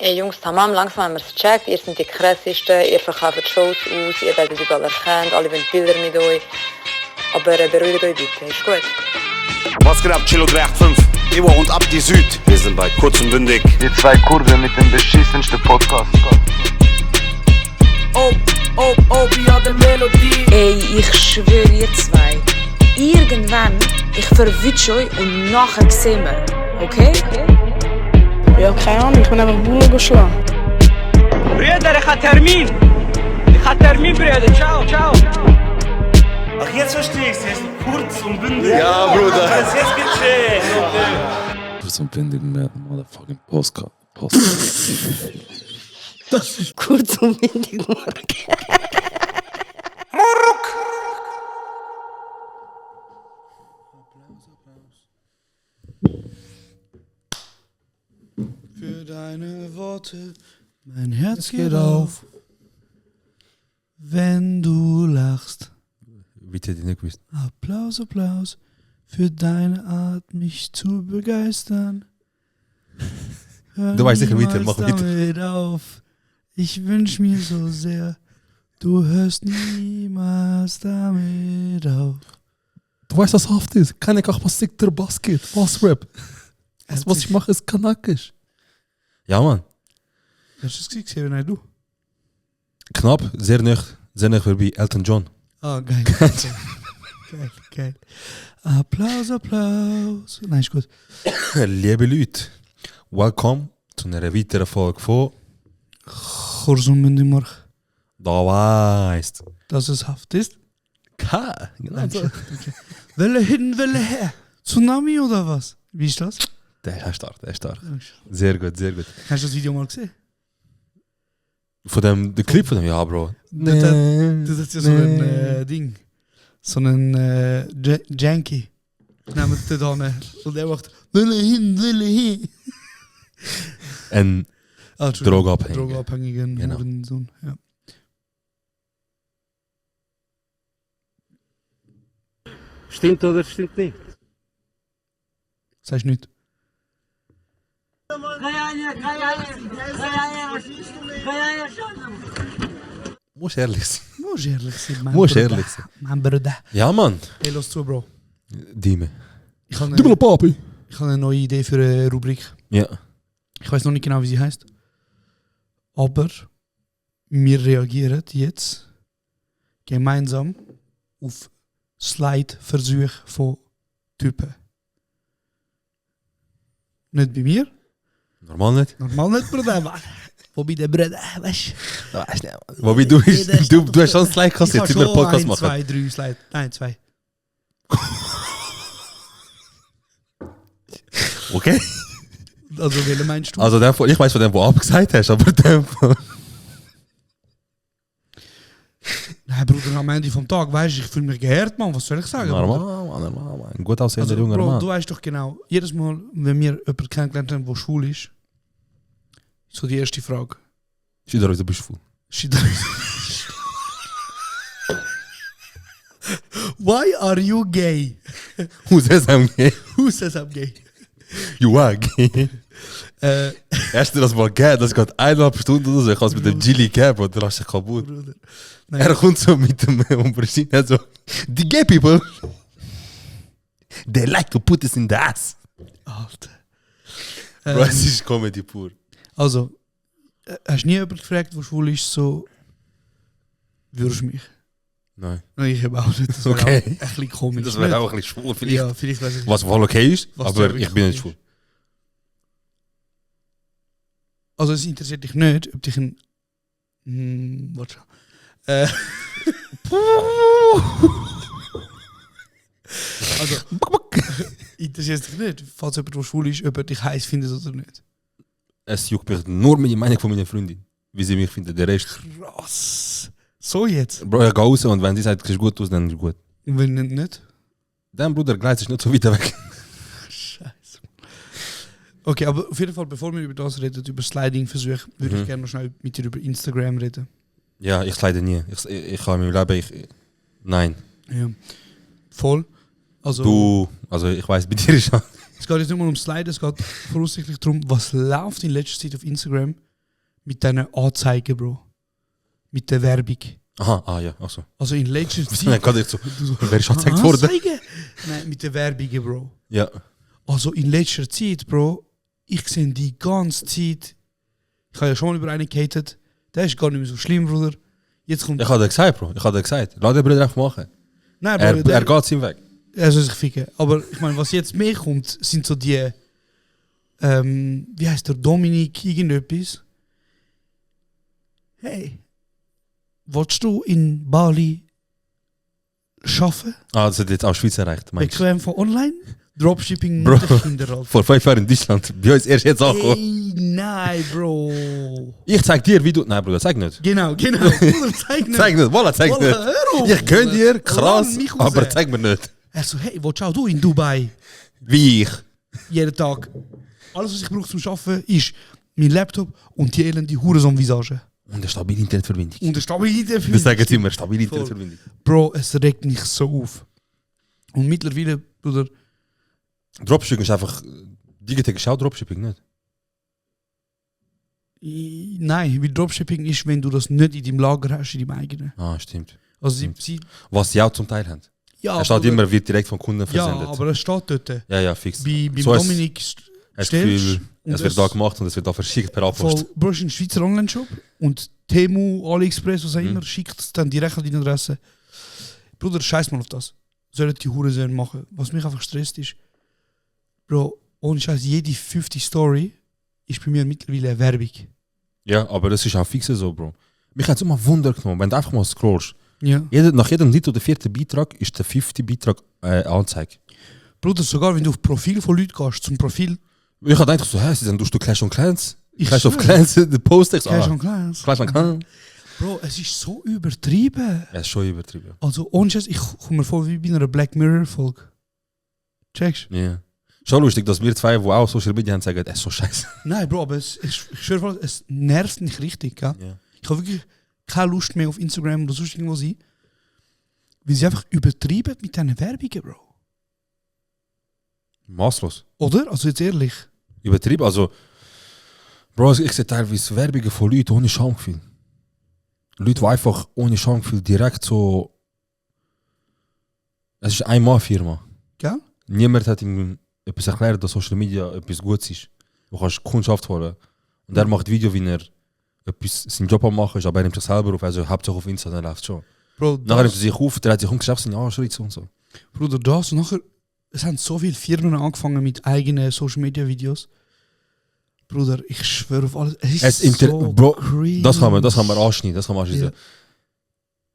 Ey Jungs, tamam, langsam haben wir es gecheckt. Ihr seid die krassesten, ihr verkauft Shows aus, ihr werdet überall erkannt, alle wollen Bilder mit euch. Aber beruhigt euch bitte, ist gut. Was geht ab, Chilo 385? Ewa und Abdi Süd. Wir sind bei Kurz und Bündig. Die zwei Kurden mit dem beschissensten Podcast. ja, der Melodie. Ey, ich schwöre ihr zwei. Irgendwann, ich verwünsche euch und nachher sehen wir. Okay? Ja, keine Ahnung, ich bin einfach Bullen geschlagen. Brüder, ich habe Termin, Brüder. Ciao. Ach, jetzt verstehe ich es. Jetzt kurz und bündig. Ja, Bruder. Jetzt gecheckt. Kurz und bündig mit motherfucking Postcard. Das ist kurz und windig, Für deine Worte, mein Herz geht auf, wenn du lachst. Bitte die nicht gewusst. Applaus, Applaus für deine Art, mich zu begeistern. Hör Du weißt sicher weiter, niemals mach weiter. damit auf. Ich wünsch mir so sehr, du hörst niemals damit auf. Du weißt, was Haft ist. Keine Ahnung, was der Bass geht. Bass-Rap. Was ich mache, ist kanakisch. Ja, Mann. Hast du es gesehen? Nein, du? Knapp, sehr nah vorbei. Elton John. Ah, geil. geil. Applaus. Nein, ist gut. Liebe Leute, willkommen zu einer weiteren Folge von Kurz und bündig, Mark. Da weißt. Dass es Haft ist. K. Genau so. Okay. Welle hin, Welle her. Tsunami oder was? Wie ist das? Der ist stark. Sehr gut. Hast du das Video mal gesehen? Von dem, der Clip von dem, ja, Bro. Das ist ja so ein Ding. So ein Janky. Nehmen wir da hin. Und er macht Welle hin. Ein Drogenabhängigen. Genau. Hurensohn, ja. Stimmt oder stimmt nicht? Sagst du nicht? Muss ehrlich sein. Muss ehrlich sein, mein Bruder. Ja, Mann. Hey, los zu, Bro. Dime. Ich habe Papi. eine neue Idee für eine Rubrik. Ja. Ich weiß noch nicht genau, wie sie heißt. Aber wir reagieren jetzt gemeinsam auf Slide-Versuche von Typen. Nicht bei mir. Normal nicht. Normal nicht, Bruder, Mann. Wobei der Bruder, weißt du? Wobei du hast schon ein Slide kassiert, seit wir einen Podcast machen. 1, 2, 3 Slide. Nein, 2. Okay. Also, welchen meinst du? Also ich weiß von dem, wo du abgesagt hast, aber dem. Nein, Bruder, am Ende vom Tag, weißt du, ich fühle mich geehrt, Mann. Was soll ich sagen? Normal, Mann. Gut aussehender Also, junger Bro, Mann. du weißt doch genau, jedes Mal, wenn wir jemanden kennengelernt haben, der schwul ist, so die erste Frage. Schieder aus der Buschfuhl. Why are you gay? Who says I'm gay? Who says I'm gay? You are gay. Erst das mal gay, das geht 1,5 Stunden oder so. Ich habe es mit dem Gilly Gap und dann hast du kaputt. Bruder. Er kommt so mit dem Umbrüchen, so, die gay people, they like to put us in the ass. Alter. Bro, es ist Comedy pur. Also, hast du nie jemanden gefragt, der schwul ist, so, würdest du mich? Nein. Nein, ich habe auch nicht. Das wäre Okay. auch ein bisschen komisch. Das wäre auch ein bisschen schwul vielleicht. Ja, vielleicht weiß ich Was voll okay ist, Was aber sehr ich bin nicht komisch. schwul. Also, es interessiert dich nicht, ob dich ein... warte schon. Also, interessiert dich nicht, falls jemand, der schwul ist, ob er dich heiß findet oder nicht. Es juckt mich nur mit der Meinung von meiner Freundin. Wie sie mich findet, der Rest. Krass. So jetzt? Bro, ich gehe raus und wenn sie sagt, es ist gut aus, dann ist gut. Und wenn nicht? Dein Bruder Gleis ist nicht so weit weg. Scheiße. Okay, aber auf jeden Fall, bevor wir über das reden, über Sliding-Versuche, würde ich gerne noch schnell mit dir über Instagram reden. Ja, ich slide nie. Ich kann in meinem Leben... Nein. Ja. Voll. Also, ich weiss, bei dir ist schon... Es geht jetzt nicht mal um Slide, es geht voraussichtlich darum, was läuft in letzter Zeit auf Instagram mit diesen Anzeigen, Bro. Mit der Werbung. Aha, ja, ach so. Also in letzter Dann Zeit... kann ich so, wer ist angezeigt worden? Anzeigen? Nein, mit der Werbung, Bro. Ja. Also in letzter Zeit, Bro, ich sehe die ganze Zeit... Ich habe ja schon mal über einen gehatet. Der ist gar nicht mehr so schlimm, Bruder. Jetzt kommt... Ich habe dir gesagt, Bro. Ich habe dir gesagt. Lass den Bruder einfach machen. Nein, Er Bro, geht seinen Weg. er soll sich ficken. Aber ich meine, was jetzt mehr kommt, sind so die... wie heißt der? Dominik irgendetwas. Hey, willst du in Bali arbeiten? Ah, das hat jetzt auch Schweiz erreicht, meinst du? Bequem von online? Dropshipping Bro. mit den Kindern. Alter. Vor 5 Jahren in Deutschland. Bei uns erst jetzt angekommen. Ey, nein, Bro. Ich zeig dir, wie du... Nein, Bruder, zeig nicht. Genau. Bruder, zeig nicht. Zeig nicht, voilà, zeig Wallah, nicht. hör auf, Ich gönn dir, Bruder. krass, Lass mich raus. aber zeig mir nicht. Er so, hey, willst auch du in Dubai? Wie ich. Jeden Tag. Alles, was ich brauche zum Arbeiten, ist mein Laptop und die elende Hurensohn-Visage. Und eine stabile Internetverbindung. Und eine Stabilität. Das sagen sie immer, stabile Internetverbindung. Bro, es regt mich so auf. Und mittlerweile, Bruder, Dropshipping ist einfach... Digitec ist auch Dropshipping, nicht? nein, weil Dropshipping ist, wenn du das nicht in deinem Lager hast, in deinem eigenen. Ah, stimmt. Also sie Was sie auch zum Teil haben. ja, Es steht Bruder, immer, wird direkt vom Kunden ja, versendet. aber es steht dort. Ja, fix. Beim So ist- Dominik Hast das stellst Gefühl, und es wird da gemacht und es wird da verschickt per A-Post. voll, Bro, ist ein Schweizer Online-Shop und Temu, AliExpress, was auch Mhm. immer, schickt es dann direkt an deine Adresse. Bruder, scheiß mal auf das. Sollen die Hurensohn machen. Was mich einfach stresst ist, Bro, ohne Scheiß, jede 50 Story ist bei mir mittlerweile eine Werbung. Ja, aber das ist auch fix so, Bro. Mich hat es immer Wunder genommen, wenn du einfach mal scrollst. Ja. Nach jedem dritten oder vierten Beitrag ist der 5. Beitrag Anzeige. Bruder, sogar wenn du auf Profil von Leuten gehst, zum Profil Ich habe gedacht, so, hä, sie dann tust du Clash of Clans? Ich Clash of schwöre. Clans, der Post ich so, Clash ah, of Clans. Clash of Clans. Bro, es ist so übertrieben. Ja, ist schon übertrieben. Also, ohne Scheiß, ich komme mir vor wie bei einer Black Mirror-Folge. Checkst du? Ja. Schon lustig, dass wir zwei, die auch Social Media haben, sagen, es ist so scheiße. Nein, Bro, aber ich schwöre, es nervt mich richtig. Gell? Ja. Ich habe wirklich keine Lust mehr auf Instagram oder sonst irgendwo sein. Weil sie einfach übertrieben mit diesen Werbungen, Bro. Maßlos. Oder? Also jetzt ehrlich. Übertrieben. Also, Bro, ich sehe teilweise Werbungen von Leuten ohne Schamgefühl. Leute, die einfach ohne Schamgefühl direkt so. Es ist eine Firma. Gell? Niemand hat ihm etwas erklärt, dass Social Media etwas Gutes ist. Du kannst Kundschaft holen. Und er macht Video, wie er etwas, seinen Job am machen ist, aber er nimmt sich selber auf, also hauptsächlich auf Insta, dann läuft es schon. Bro, Nachher nimmt das, er sich auf, dreht sich um, geschafft seine Anschritte und so. Bruder, das und nachher, es haben so viele Firmen angefangen mit eigenen Social Media Videos. Bruder, ich schwöre auf alles. Es ist so Bro, cringe. das kann man anschneiden. Das kann man anschneiden.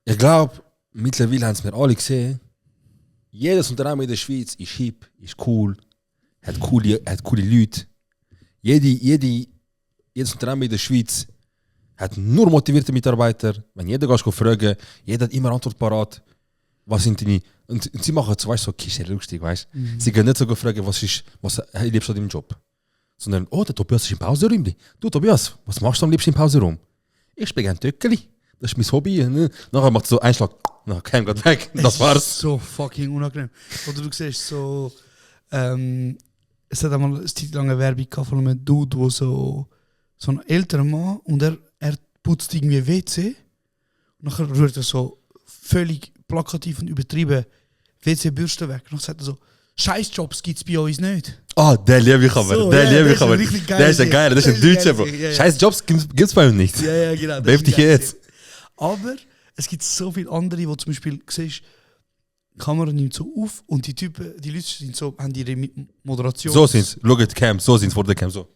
Ja. Ich glaube, mittlerweile haben es mir alle gesehen. Jedes Unternehmen in der Schweiz ist hip, ist cool, hat coole Leute. Jedes Unternehmen in der Schweiz hat nur motivierte Mitarbeiter. Wenn jeder geht fragen, jeder hat immer Antwort parat. Was sind deine... Und sie machen es, weißt du, so Kische lustig, weißt du. Sie gehen nicht so fragen, was liebst du an deinem Job? Sondern, oh, der Tobias ist im Pausenraum. Du, Tobias, was machst du am liebsten im Pausenraum? Ich spiele gerne Töckeli. Das ist mein Hobby. Ne? Nachher macht so Einschlag. Na, kein geht weg. Das war's. So fucking unangenehm. Oder du siehst so, es hat einmal eine Zeit lang eine Werbung gehabt von einem Dude, wo so ein älterer Mann und er putzt irgendwie WC und nachher rührt er so völlig plakativ und übertrieben WC-Bürste weg. Und dann sagt er so, Scheißjobs gibt's bei uns nicht. Ah, der liebe ich aber. So, der ja, liebe der ich ist ein aber. richtig geiler Der ist ein geiler, das ist ein Sieg. Deutscher, Bro. Ja, ja. Scheiß Jobs gibt's bei uns nicht. Ja, genau. Beef dich jetzt. Aber es gibt so viele andere, wo zum Beispiel siehst, die Kamera nimmt so auf und die Leute sind so, haben ihre Moderation. So sind's. Schaut Cam, so sind's vor der Cam. So.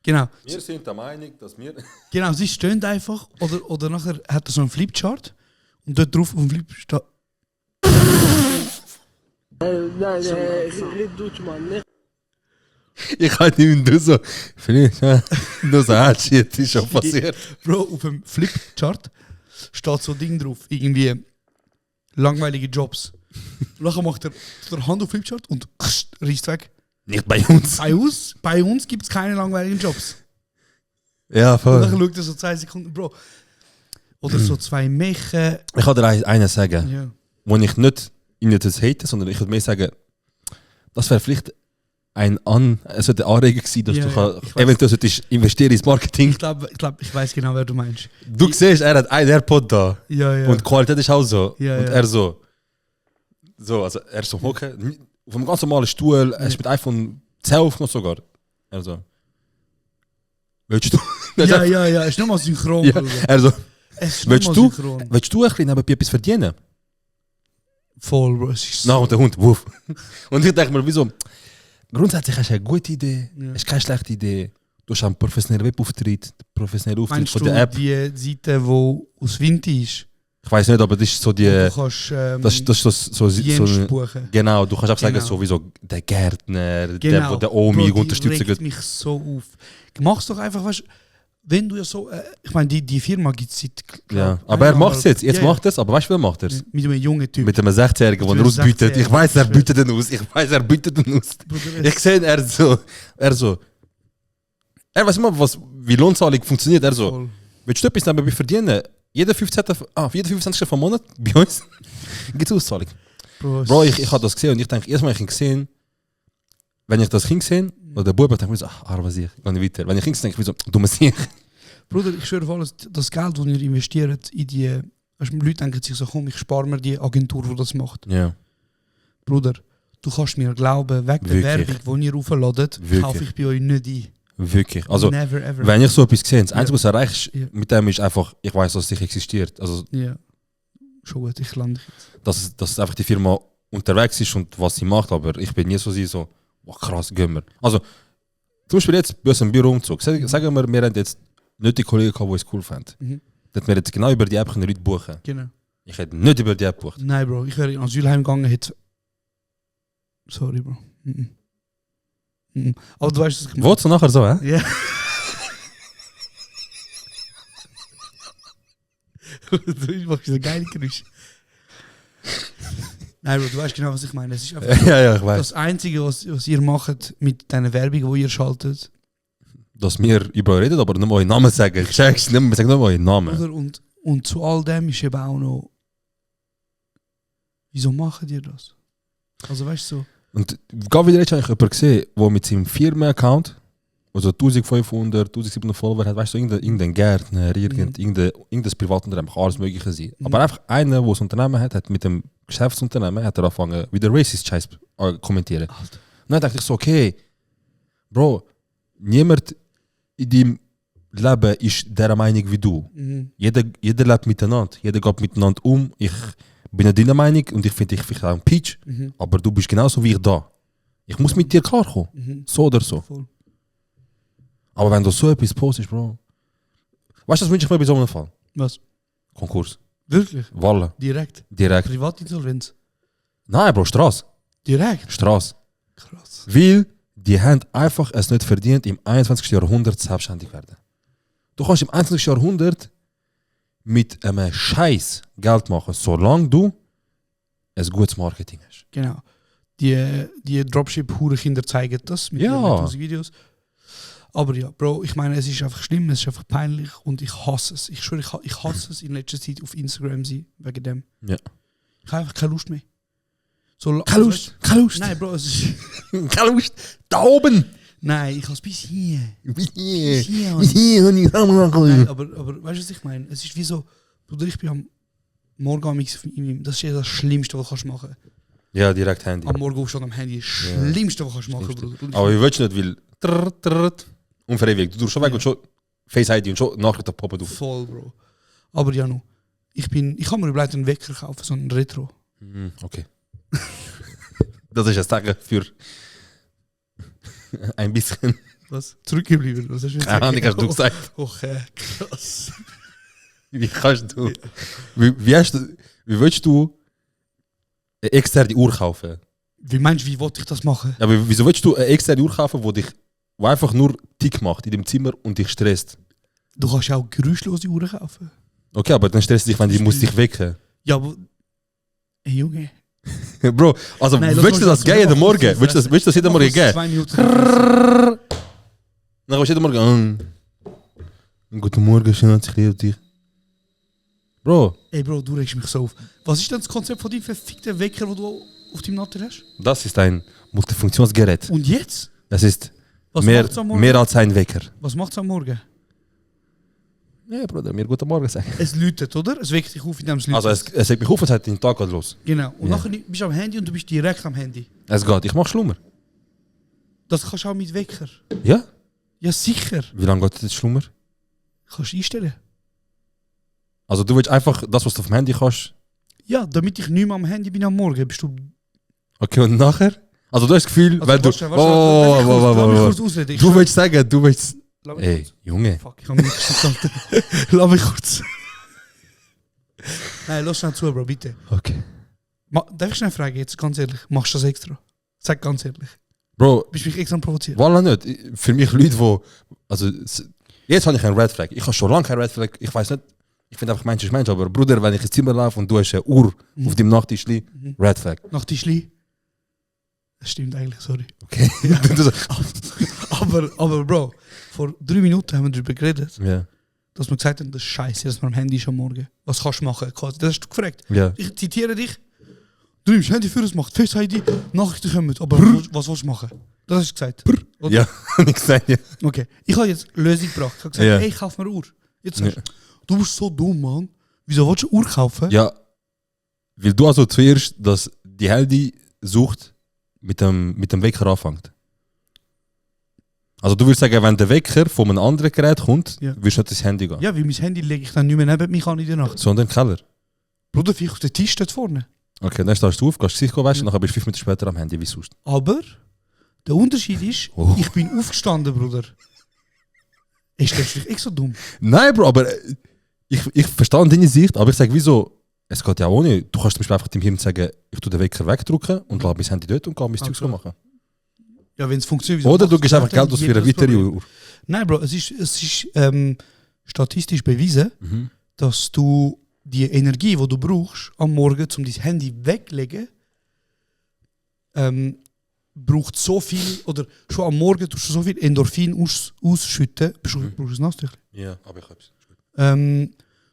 Genau. Wir sind der Meinung, dass wir... Genau, sie stehen einfach oder nachher hat er so einen Flipchart und dort drauf auf dem Flipchart. Ich kann nicht mehr so... Vielleicht, nur so, shit, ist schon passiert. Bro, auf dem Flipchart steht so ein Ding drauf, irgendwie langweilige Jobs. Und nachher macht er der Hand auf Flipchart und reißt weg. Nicht bei uns. Bei uns gibt es keine langweiligen Jobs. Ja, Und voll. dann schaut er so 2 Sekunden, Bro. Oder so 2 Mechen. Ich kann dir einen sagen, Ja. wo ich nicht ihnen das hate, sondern ich würde mehr sagen, das wäre vielleicht eine Anregung gewesen, dass Ja, du ja, ich weiß. eventuell solltest investieren ins Marketing. Ich weiß genau, wer du meinst. Du siehst, er hat einen AirPod da. Ja, ja. Und die Qualität ist auch so. Ja, und ja. er so. So, also er so hocken. Auf einem ganz normalen Stuhl. Er ist mit iPhone 10 aufgenommen sogar. Er so. Willst du? Ja, es ist nochmal synchron, Ja, Bruder. er so. Es ist Willst nochmal du? synchron. Willst du ein bisschen nebenbei etwas verdienen? Voll, Bro. Es ist Na, und der Hund, wuff. Und ich denke mir, wieso? Grundsätzlich hast du eine gute Idee, Ja. hast keine schlechte Idee. Du hast einen professionellen Webauftritt, professionellen Auftritt Meinst von du der App. die Seite, die aus Vinti ist? Ich weiß nicht, aber das ist so die. Du kannst Das ist so Dienst buchen. genau, du kannst auch sagen, Genau. sowieso der Gärtner, der, Genau. wo der Omi Bro, die unterstützen regt geht. mich so auf. Mach's doch einfach, weißt du, wenn du ja so, ich meine, die Firma gibt es seit. Ja. Aber er macht es jetzt. Jetzt Ja, macht er es, aber weißt du, wer macht er es? Mit einem jungen Typ. Mit einem 16-Jährigen, der Mit er einem ausbietet. Ich 16-Jährigen, weiß, er ich bietet den aus. Ich weiß, er bietet den aus. Bruder, Ich sehe, er so. Er weiß immer, wie Lohnzahlung funktioniert. Er so. voll. Willst du etwas nebenbei verdienen? Jeder 15. vom Monat bei uns gibt es Auszahlung. Bro, ich habe das gesehen und ich denke, erstmal ich ihn gesehen, wenn ich das Kind gesehen oder der Bub, denke ich mir so, ach, was ich, gehe nicht weiter. Wenn ich Kind denke ich mir so, du musst nicht. Bruder, ich schwöre auf alles, das Geld, das ihr investiert in die. Weißt, du, Leute denken sich so, komm, ich spare mir die Agentur, die das macht. Ja. Bruder, du kannst mir glauben, wegen der Wirklich. Werbung, die ihr aufladet, Wirklich. kaufe ich bei euch nicht ein. Wirklich. Also, Never ever. wenn ich so etwas sehe, das Einzige, was du erreichst, Ja. mit dem ist einfach, ich weiß, dass es nicht existiert. Also, Ja. Schon gut, ich lande jetzt. dass einfach die Firma unterwegs ist und was sie macht, aber ich bin nie so, oh, krass, gehen wir. Also, zum Beispiel jetzt bei uns im Büroumzug. Sagen wir haben jetzt nicht die Kollegen gehabt, die es cool fanden. Mhm. Dann hätten wir jetzt genau über die App Leute buchen. Genau. Ich hätte nicht über die App gebucht. Nein, Bro, ich wäre in Asylheim gegangen, hätte. Sorry, Bro. Mhm. Mhm. Aber du weißt, was ich meine. Wolltest du nachher so, hä? Ja. Du machst so geile Geräusche. Nein, Bro, du weißt genau, was ich meine. Es ist einfach ja, ich weiß. das Einzige, was ihr macht mit diesen Werbungen, die ihr schaltet. Dass wir über euch reden, aber nicht mal euren Namen sagen. Checkst, wir sagen nicht mal euren Namen. Oder? Und zu all dem ist eben auch noch. Wieso machen ihr das? Also weißt du so. Und gerade wieder jetzt habe ich jemanden gesehen, der mit seinem Firmenaccount, also 1500, 1700 Follower hat, weißt du, irgendein Gärtner, irgendein Privatunternehmen, kann alles Mögliche sein. Aber einfach einer, der ein Unternehmen hat mit dem Geschäftsunternehmen, hat er angefangen, wieder Racist-Scheiß kommentieren. Alter. Und dann dachte ich so, okay, Bro, niemand in deinem Leben ist der Meinung wie du. Mhm. Jeder lebt miteinander, jeder geht miteinander um. Ich bin nicht deiner Meinung und ich finde dich auch ein Peach, Mhm. aber du bist genauso wie ich da. Ich muss mit dir klarkommen, Mhm. so oder so. Voll. Aber wenn du so etwas postest, Bro. Weißt du, das wünsche ich mir bei so einem Fall? Was? Konkurs. Wirklich? Wallen. Direkt? Direkt. Privatinsolvenz? Nein, Bro, Straße. Direkt? Straße. Krass. Weil die haben einfach es nicht verdient, im 21. Jahrhundert selbstständig werden. Du kannst im 21. Jahrhundert mit einem Scheiß Geld machen, solange du ein gutes Marketing hast. Genau. Die Dropship-Hurenkinder zeigen das mit Ja. ihren 1000 Videos. Aber ja, Bro, ich meine, es ist einfach schlimm, es ist einfach peinlich und ich hasse es. Ich schwöre, ich hasse es in letzter Zeit auf Instagram sein, wegen dem. Ja. Ich habe einfach keine Lust mehr. So, Keine Lust, keine Lust. Nein, Bro, es ist... Keine Lust. Da oben. Nein, ich habe es bis hier. Hier. Hier. Nein, Aber weißt du, was ich meine? Es ist wie so, Bruder, ich bin am Morgen am X, das ist ja das Schlimmste, was du machen kannst. Ja, direkt Handy. Am Morgen aufstehen am Handy, das Schlimmste, was du machen kannst, Schlimmste. Bruder. Aber ich will nicht, weil unfreiwillig. Du tust schon weg und schon Face ID und schon Nachrichten poppen auf. Voll, Bro. Aber ja, noch. Ich kann mir überlegt einen Wecker kaufen, so einen Retro. Okay. Das ist ein Sagen für ein bisschen. Was? Zurückgeblieben. Was hast du Keine Ahnung, hast du gesagt. Okay, krass. Wie kannst du? Wie willst du eine externe Uhr kaufen? Wie meinst du, wie wollte ich das machen? Ja, aber wieso willst du eine externe Uhr kaufen, die einfach nur Tick macht in dem Zimmer und dich stresst? Du kannst ja auch geräuschlose Uhren kaufen. Okay, aber dann stresst dich, wenn die muss dich wecken. Ja, aber... Hey, Junge. Bro, also Nein, willst du das gehen jeden Morgen? Willst du das jeden Morgen gehen? 2 Minuten. Dann willst du jeden Morgen... Guten Morgen, schön dass ich liebe dich. Bro, Ey, Bro, du regst mich so auf. Was ist denn das Konzept von deinem verfickten Wecker, den du auf deinem Natter hast? das ist ein Multifunktionsgerät. Und jetzt? Das ist Was mehr, macht's am Morgen? mehr als ein Wecker. Was macht es am Morgen? Ja, Bruder, mir guten Morgen sagen. Es läutet, oder? Es weckt dich auf, indem es läutet. Also es hat mich auf und sagt, den Tag geht los. Genau. Und Ja. nachher bist du am Handy und du bist direkt am Handy. Es geht, ich mach Schlummer. Das kannst du auch mit Wecker. Ja? Ja, sicher. Wie lange geht das Schlummer? Kannst du einstellen. Also du willst einfach das, was du auf dem Handy kannst. Ja, damit ich nicht mehr am Handy bin am Morgen, bist du... Okay, und nachher? Also du hast das Gefühl, Also, weil du... lass mich kurz ausreden. Ich Du willst sagen, du willst... Lass mich Ey, kurz- Junge. Fuck, ich hab mich nicht Lass mich kurz. Nein, lass schnell zu, Bro, bitte. Okay. Darf ich schnell fragen, jetzt ganz ehrlich, machst du das extra? Sag ganz ehrlich. Bro, Bist du mich extra am provozieren? voilà nicht. Für mich Leute, die... Also, jetzt habe ich einen Red Flag. Ich habe schon lange keinen Red Flag. Ich weiß nicht. Ich finde einfach, Mensch ist Mensch. Aber Bruder, wenn ich ins Zimmer laufe und du hast eine Uhr auf dem Nachttisch, Red Flag. Nach Tischli? Das stimmt eigentlich, sorry. Okay. Du so, Aber Bro, vor 3 Minuten haben wir darüber geredet, ja. dass wir gesagt haben, das ist scheiße, dass man am Handy ist am Morgen. Was kannst du machen? Quasi. Das hast du gefragt. Ja. Ich zitiere dich. Du nimmst Handy für, es macht Face ID, Nachrichten kommen. Aber was willst du machen? Das hast du gesagt. Oder? Ja, habe ich gesagt, ja. Okay. Ich habe jetzt eine Lösung gebracht. Ich habe gesagt, Ja. hey, ich kaufe mir eine Uhr. Jetzt sagst du bist so dumm, Mann. Wieso willst du eine Uhr kaufen? Ja, weil du also zuerst, dass die Handy sucht, mit dem Wecker anfängt. Also du würdest sagen, wenn der Wecker von einem anderen Gerät kommt, Ja. wirst du nicht ins Handy gehen. Ja, weil mein Handy lege ich dann nicht mehr neben mich an in der Nacht. Sondern im Keller. Bruder, vielleicht auf den Tisch dort vorne. Okay, dann stehst du auf, gehst Gesicht waschen, nachher bist du 5 Minuten später am Handy, wie sonst. Aber der Unterschied ist, Oh. ich bin aufgestanden, Bruder. Ist das vielleicht echt so dumm? Nein, Bro, aber ich verstehe deine Sicht, aber ich sage, wieso? Es geht ja auch nicht. Du kannst zum Beispiel einfach dem Hirn sagen, ich tue den Wecker wegdrücken und lasse mein Handy dort und gehe mein Zeug so machen. Ja, wenn es funktioniert. wieso Oder du machst gibst einfach das? Geld aus für eine Jedes weitere Problem. Uhr. Nein, Bro, es ist statistisch bewiesen, Mhm. dass du die Energie, die du brauchst, am Morgen, um dein Handy wegzulegen, braucht so viel, oder schon am Morgen tust du so viel Endorphin ausschütten. Brauchst du ein Nasstüchlein? Ja, aber ich hab's.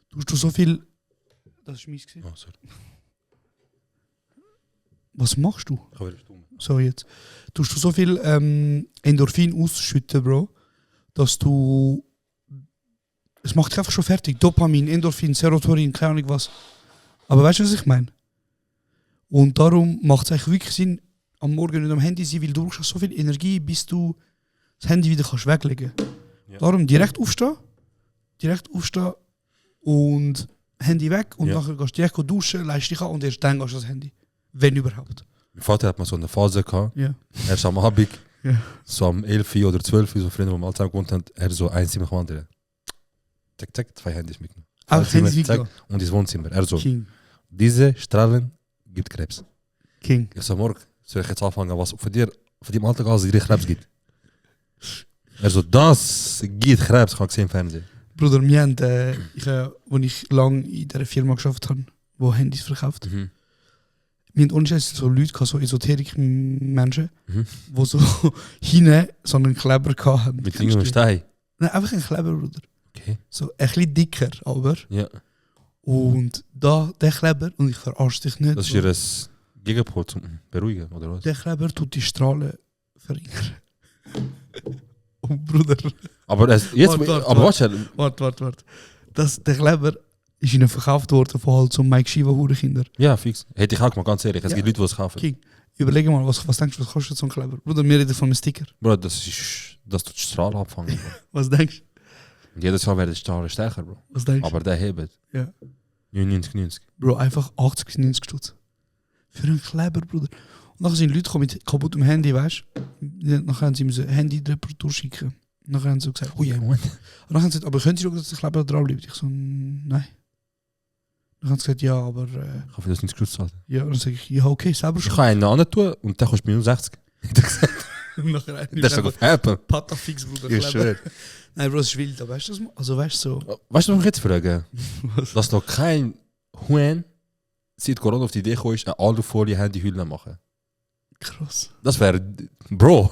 Tust du so viel. Das ist mies gewesen. Oh, sorry. Was machst du? Ich habe wieder stumm. So jetzt. Tust du so viel Endorphin ausschütten, Bro, dass du. Es macht dich einfach schon fertig. Dopamin, Endorphin, Serotonin, keine Ahnung was. Aber weißt du, was ich meine? Und darum macht es eigentlich wirklich Sinn, am Morgen nicht am Handy sein, weil du brauchst so viel Energie, bis du das Handy wieder kannst weglegen kannst. Ja. Darum direkt aufstehen und Handy weg und Ja. nachher gehst du direkt duschen, leist dich an und erst dann gehst du das Handy. Wenn überhaupt. Mein Vater hat mal so eine Phase gehabt. Ja. Er ist am Abend, Ja. so am 11 oder 12, so Freunde, die mal zusammen gewohnt haben, er so ein Zimmer nach dem anderen. Zack, zack, 2 Handys mitgenommen. Auch Ein Zimmer, Handys zack, mitgenommen. und ins Wohnzimmer. Er so, King. diese Strahlen gibt Krebs. King. Ich so, morgen soll ich jetzt anfangen, was von dir im Alltag alles dir Krebs gibt. Er so, das gibt Krebs, ich habe gesehen im Fernsehen. Bruder, wir haben, als ich lange in dieser Firma gearbeitet habe, die Handys verkauft, Mhm. wir hatten ohne Scheiß so Leute, gehabt, so Esoterik-Menschen, Mhm. die so hinten so einen Kleber hatten. Mit irgendeinem Stein. Nein, einfach ein Kleber, Bruder. Okay. So ein bisschen dicker, aber. Ja. Und da, der Kleber, und ich verarsche dich nicht, Das ist so, ihr Gegenpol zum Beruhigen, oder was? der Kleber tut die Strahlen verringern. Oh, Bruder. Aber jetzt, Warte, aber warte, Warte. Der Kleber ist ihnen verkauft worden von halt so Mike Shiva Hurenkinder. ja, fix. Hätte ich auch gemacht, ganz ehrlich. Es Ja. gibt Leute, die es kaufen. King, überleg mal, was denkst du, was kostet so ein Kleber? Bruder, wir reden von einem Sticker. Bro, das tut Strahlen abfangen. Bro. Was denkst Und jedes Jahr werden die Strahlen stärker, Bro. du? Was denkst du? Aber der hebt. Ja. 99. Bro, einfach 80 bis 90 Stutz. Für einen Kleber, Bruder. Und nachher sind Leute gekommen mit kaputtem Handy, weißt du? Nachher haben sie mir Handy-Reparatur schicken. Nachher haben sie so gesagt, oh ja, Moment. Und dann haben sie gesagt, aber können Sie schauen, dass der Kleber dran bleibt? Ich so, nein. Dann haben sie gesagt, ja, aber Ich habe das nicht gezahlt. ja. Und dann sage ich, ja, okay, selber Ich schon. kann einen anderen tun und der kostet mir nur 60. Nachher einen Das ist doch auf Apple. Patafix, Bruder. Ich schwöre. Nein, Bro, das ist wild, aber weißt du das? Also weißt du so. Weißt du, was ich jetzt frage? Dass noch kein Huhn seit Corona auf die Idee gekommen ist, eine Alufolie-Handyhülle machen. Krass. Das wäre. Bro.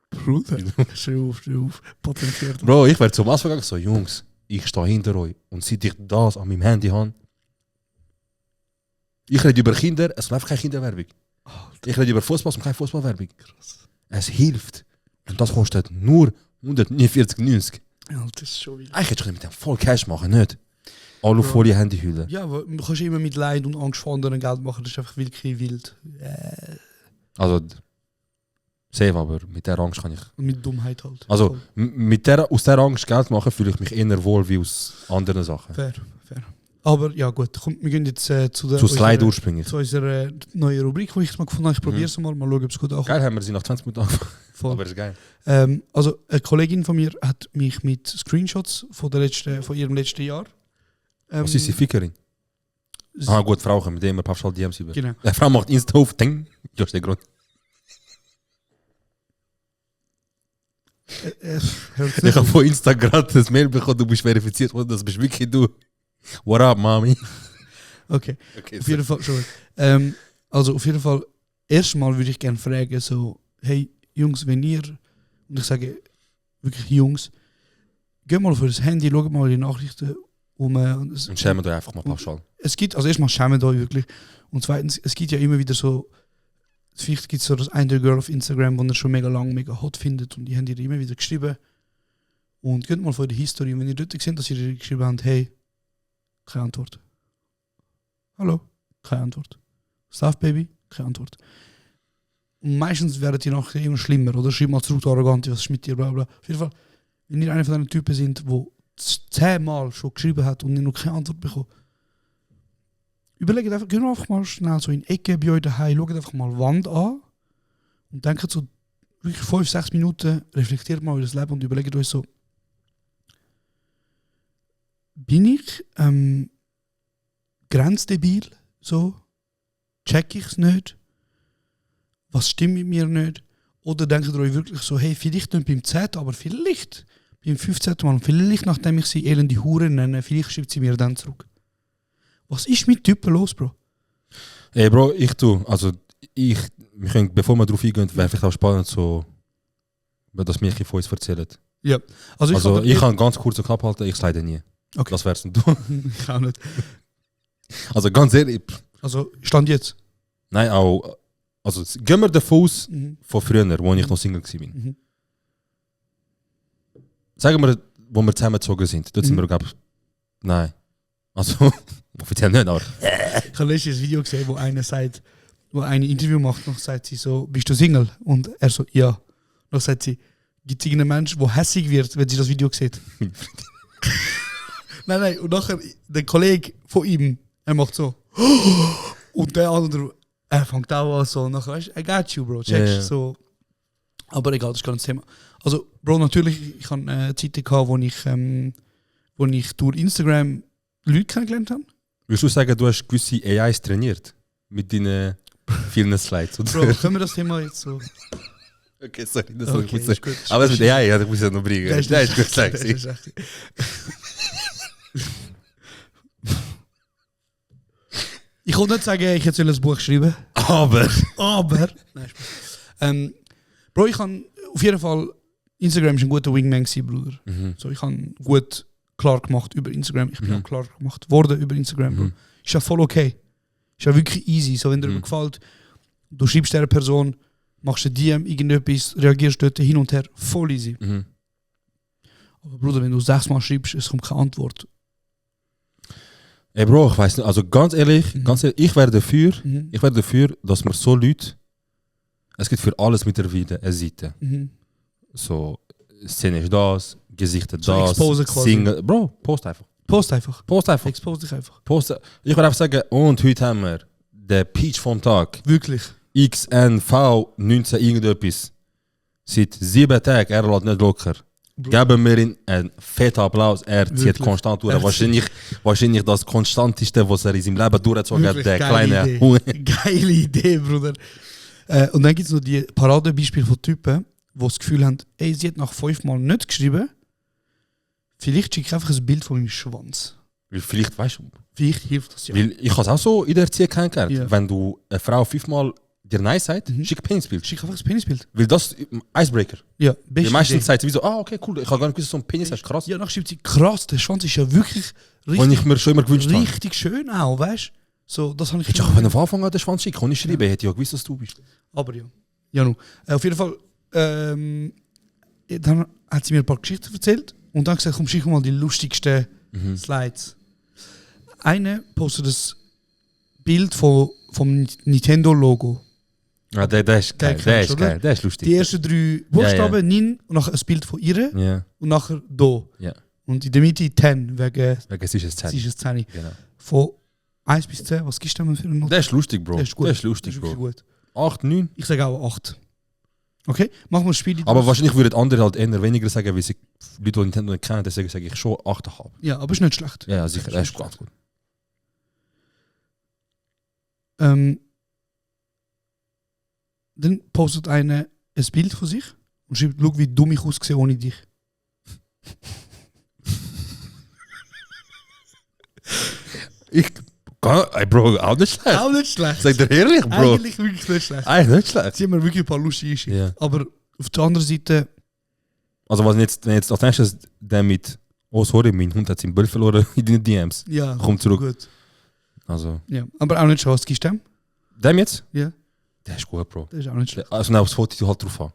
Bruder. Steh auf. Patentiert. Bro, ich wäre zum Anfang gegangen, so, Jungs, ich stehe hinter euch. Und seit ich das an meinem Handy habe, ich rede über Kinder, es soll einfach keine Kinderwerbung. Ich rede über Fußball und keine Fußballwerbung. Es hilft. Und das kostet nur 149,90. Ja, das ist schon wild. Eigentlich hättest du mit dem voll Cash machen, nicht? Alufolie Handyhülle. Ja, aber du kannst immer mit Leid und Angst vor anderen Geld machen, das ist einfach wirklich wild. Also, safe, aber mit der Angst kann ich... Und mit Dummheit halt. Also, aus der Angst Geld machen, fühle ich mich eher wohl wie aus anderen Sachen. Fair. Aber ja gut, komm, wir gehen jetzt Zu Slide ursprünglich. zu unserer neuen Rubrik, die ich mal gefunden habe. Ich probiere es mal schauen, ob es gut ankommt. Geil, haben wir sie nach 20 Minuten angefangen. Voll. Aber ist geil. Also eine Kollegin von mir hat mich mit Screenshots von ihrem letzten Jahr. Was ist die Fickerin? Gut, Frau, mit dem wir Papschal DMs über. Genau. Eine Frau macht Insta auf, ding. Das ist der Grund. Ich habe von Insta gerade das Mail bekommen, du bist verifiziert worden, das bist wirklich du. What up, Mami? Okay, auf jeden Fall schon. Also auf jeden Fall, erstmal würde ich gerne fragen, so, hey Jungs, wenn ihr, und ich sage wirklich Jungs, geht mal auf das Handy, schaut mal die Nachrichten und schämen euch einfach mal Pauschal. Es gibt, also erstmal schämen euch wirklich, und zweitens, es gibt ja immer wieder so, vielleicht gibt es so das eine Girl auf Instagram, die ihr schon mega lang, mega hot findet und die haben ihr immer wieder geschrieben und geht mal vor die History, wenn ihr dort seht, dass ihr geschrieben habt, hey, keine Antwort. Hallo, keine Antwort. Stuff Baby, keine Antwort. Und meistens werdet ihr nachher immer schlimmer oder schreibt mal zurück, arrogant, was ist mit dir, bla bla. Auf jeden Fall, wenn ihr einer von diesen Typen sind, die 10-mal schon geschrieben hat und ihr noch keine Antwort bekommt, überlegt einfach, geht einfach mal schnell so in die Ecke bei euch daheim, schaut einfach mal die Wand an und denkt so wirklich 5-6 Minuten, reflektiert mal euer Leben und überlegt euch so, bin ich grenzdebil, so, check ich es nicht, was stimmt mit mir nicht, oder denkt ihr euch wirklich so, hey, vielleicht nicht beim 10., aber vielleicht beim 15. Mal, vielleicht nachdem ich sie elende Hure nenne, vielleicht schreibt sie mir dann zurück. Was ist mit Typen los, Bro? Ey, Bro, wir können, bevor wir darauf eingehen, wäre vielleicht auch spannend, so, dass Michi von uns erzählt. Ja. Also ich kann ganz kurz und knapp halten, ich slide nie. Okay. Das wär's nicht du. Ich auch nicht. Also ganz ehrlich. Also, Stand jetzt? Nein, auch. Also, gehen wir davon aus, von früher, wo ich noch Single war. Sagen wir, wo wir zusammengezogen sind, dort sind wir, glaube ich, nein. Also, offiziell nicht, aber. Ich habe letztens ein Video gesehen, wo einer sagt, wo eine Interview macht, noch sagt sie so, bist du Single? Und er so, ja. Noch sagt sie, gibt es irgendeinen Menschen, der hässig wird, wenn sie das Video sieht? Nein, und nachher, der Kollege von ihm, er macht so, und der andere, er fängt auch an so, nachher, weißt du, I got you, Bro, checkst so. Aber egal, das ist gar nicht das Thema. Also, Bro, natürlich, ich hatte Zeiten gehabt, wo ich durch Instagram Leute kennengelernt habe. Würdest du sagen, du hast gewisse AIs trainiert? Mit deinen vielen Slides? Oder? Bro, können wir das Thema jetzt so... Okay, sorry, das Okay, ist gut. gut. Aber das mit AI, ich muss ja noch bringen. Das ist gut, das ist echt. Ich wollte nicht sagen, ich hätte ein Buch schreiben. Aber. Nein, Spaß. Bro, ich kann auf jeden Fall. Instagram ist ein guter Wingman gewesen, Bruder. So, ich habe gut klar gemacht über Instagram. Ich bin auch klar gemacht worden über Instagram. Bro. Ist ja voll okay. Ist ja wirklich easy. So, wenn dir gefällt, du schreibst dieser Person, machst ein DM, irgendetwas, reagierst dort hin und her, voll easy. Aber Bruder, wenn du 6-mal schreibst, es kommt keine Antwort. Ey Bro, ich weiß nicht, also ganz ehrlich, ich wäre dafür, dass man so Leute, es gibt für alles mittlerweile eine Seite. So, Szene ist das, Gesichter So das, expose quasi. Single, Bro, post einfach. Post einfach. Expose dich einfach. Ich würde einfach sagen, und heute haben wir den Peach vom Tag. Wirklich. XNV 19 irgendetwas. Seit 7 Tagen, er lässt nicht locker. Geben wir ihm einen fetten Applaus. Er zieht Wirklich? konstant durch. Wahrscheinlich das Konstanteste, was er in seinem Leben durchgezogen hat, der kleine Huhn. Geile Idee, Bruder. Und dann gibt es noch die Paradebeispiele von Typen, die das Gefühl haben, ey, sie hat nach 5 Mal nicht geschrieben. Vielleicht schicke ich einfach ein Bild von meinem Schwanz. Vielleicht, weißt du, Vielleicht hilft das ja. weil ich habe es auch so in der Erziehung kennengelernt. Ja. Wenn du eine Frau 5 Mal dir Nein sagt, schick ein Penisbild. Schick einfach ein Penisbild. Weil das Icebreaker. Ja, Die beste meisten Idee. sagt sie so, okay, cool, ich habe gar nicht gewusst, dass du so einen Penis hast, krass. Ja, dann schreibt sie, krass, der Schwanz ist ja wirklich Und ich mir schon immer gewünscht habe. richtig schön auch, weißt du? So, das habe ich... Hättest du auch von Anfang an den Schwanz schicken, ohne schreiben, hätte ich ja gewusst, dass du bist. Aber ja. Ja, nu. Auf jeden Fall, dann hat sie mir ein paar Geschichten erzählt und dann gesagt, komm, schick mal die lustigsten Slides. Eine postet das Bild vom Nintendo-Logo. Ah, der ist geil, der ist geil, der ist lustig. Die ersten 3 Buchstaben, Nin, und nachher ein Bild von ihr Ja, und nachher Do. ja. Und in der Mitte 10, wegen Es ist es ist 10. Genau. Von 1 bis 10, was gibst du denn für eine Note? Der ist lustig, Bro. Der ist gut. Der ist lustig, wirklich Bro. gut. 8, 9. Ich sage auch 8. Okay, machen wir ein Spiel. Aber wahrscheinlich würden andere halt eher weniger sagen, weil sie Leute, die Nintendo nicht kennen, deswegen sage ich schon 8,5. Ja, aber ist nicht schlecht. Ja, sicher, der ist ganz gut. Dann postet eine ein Bild von sich und schreibt, schau, wie dumm ich aussehe ohne dich. Ey, Bro, auch nicht schlecht. Auch nicht schlecht. Sag dir ehrlich, Bro. Eigentlich wirklich nicht schlecht. Eigentlich nicht schlecht. Sie haben mir wirklich ein paar lustige geschickt. Ja. Aber auf der anderen Seite, Also wenn jetzt als nächstes der mit «Oh, sorry, mein Hund hat seinen Ball verloren» in den DMs. ja, Komm zurück. gut. Also, Ja. Aber auch nicht schlecht. Was gibst du dem? dem jetzt? Ja, Der ist gut, Bro. das ist auch nicht schlecht. Also, aufs Foto halt drauf an.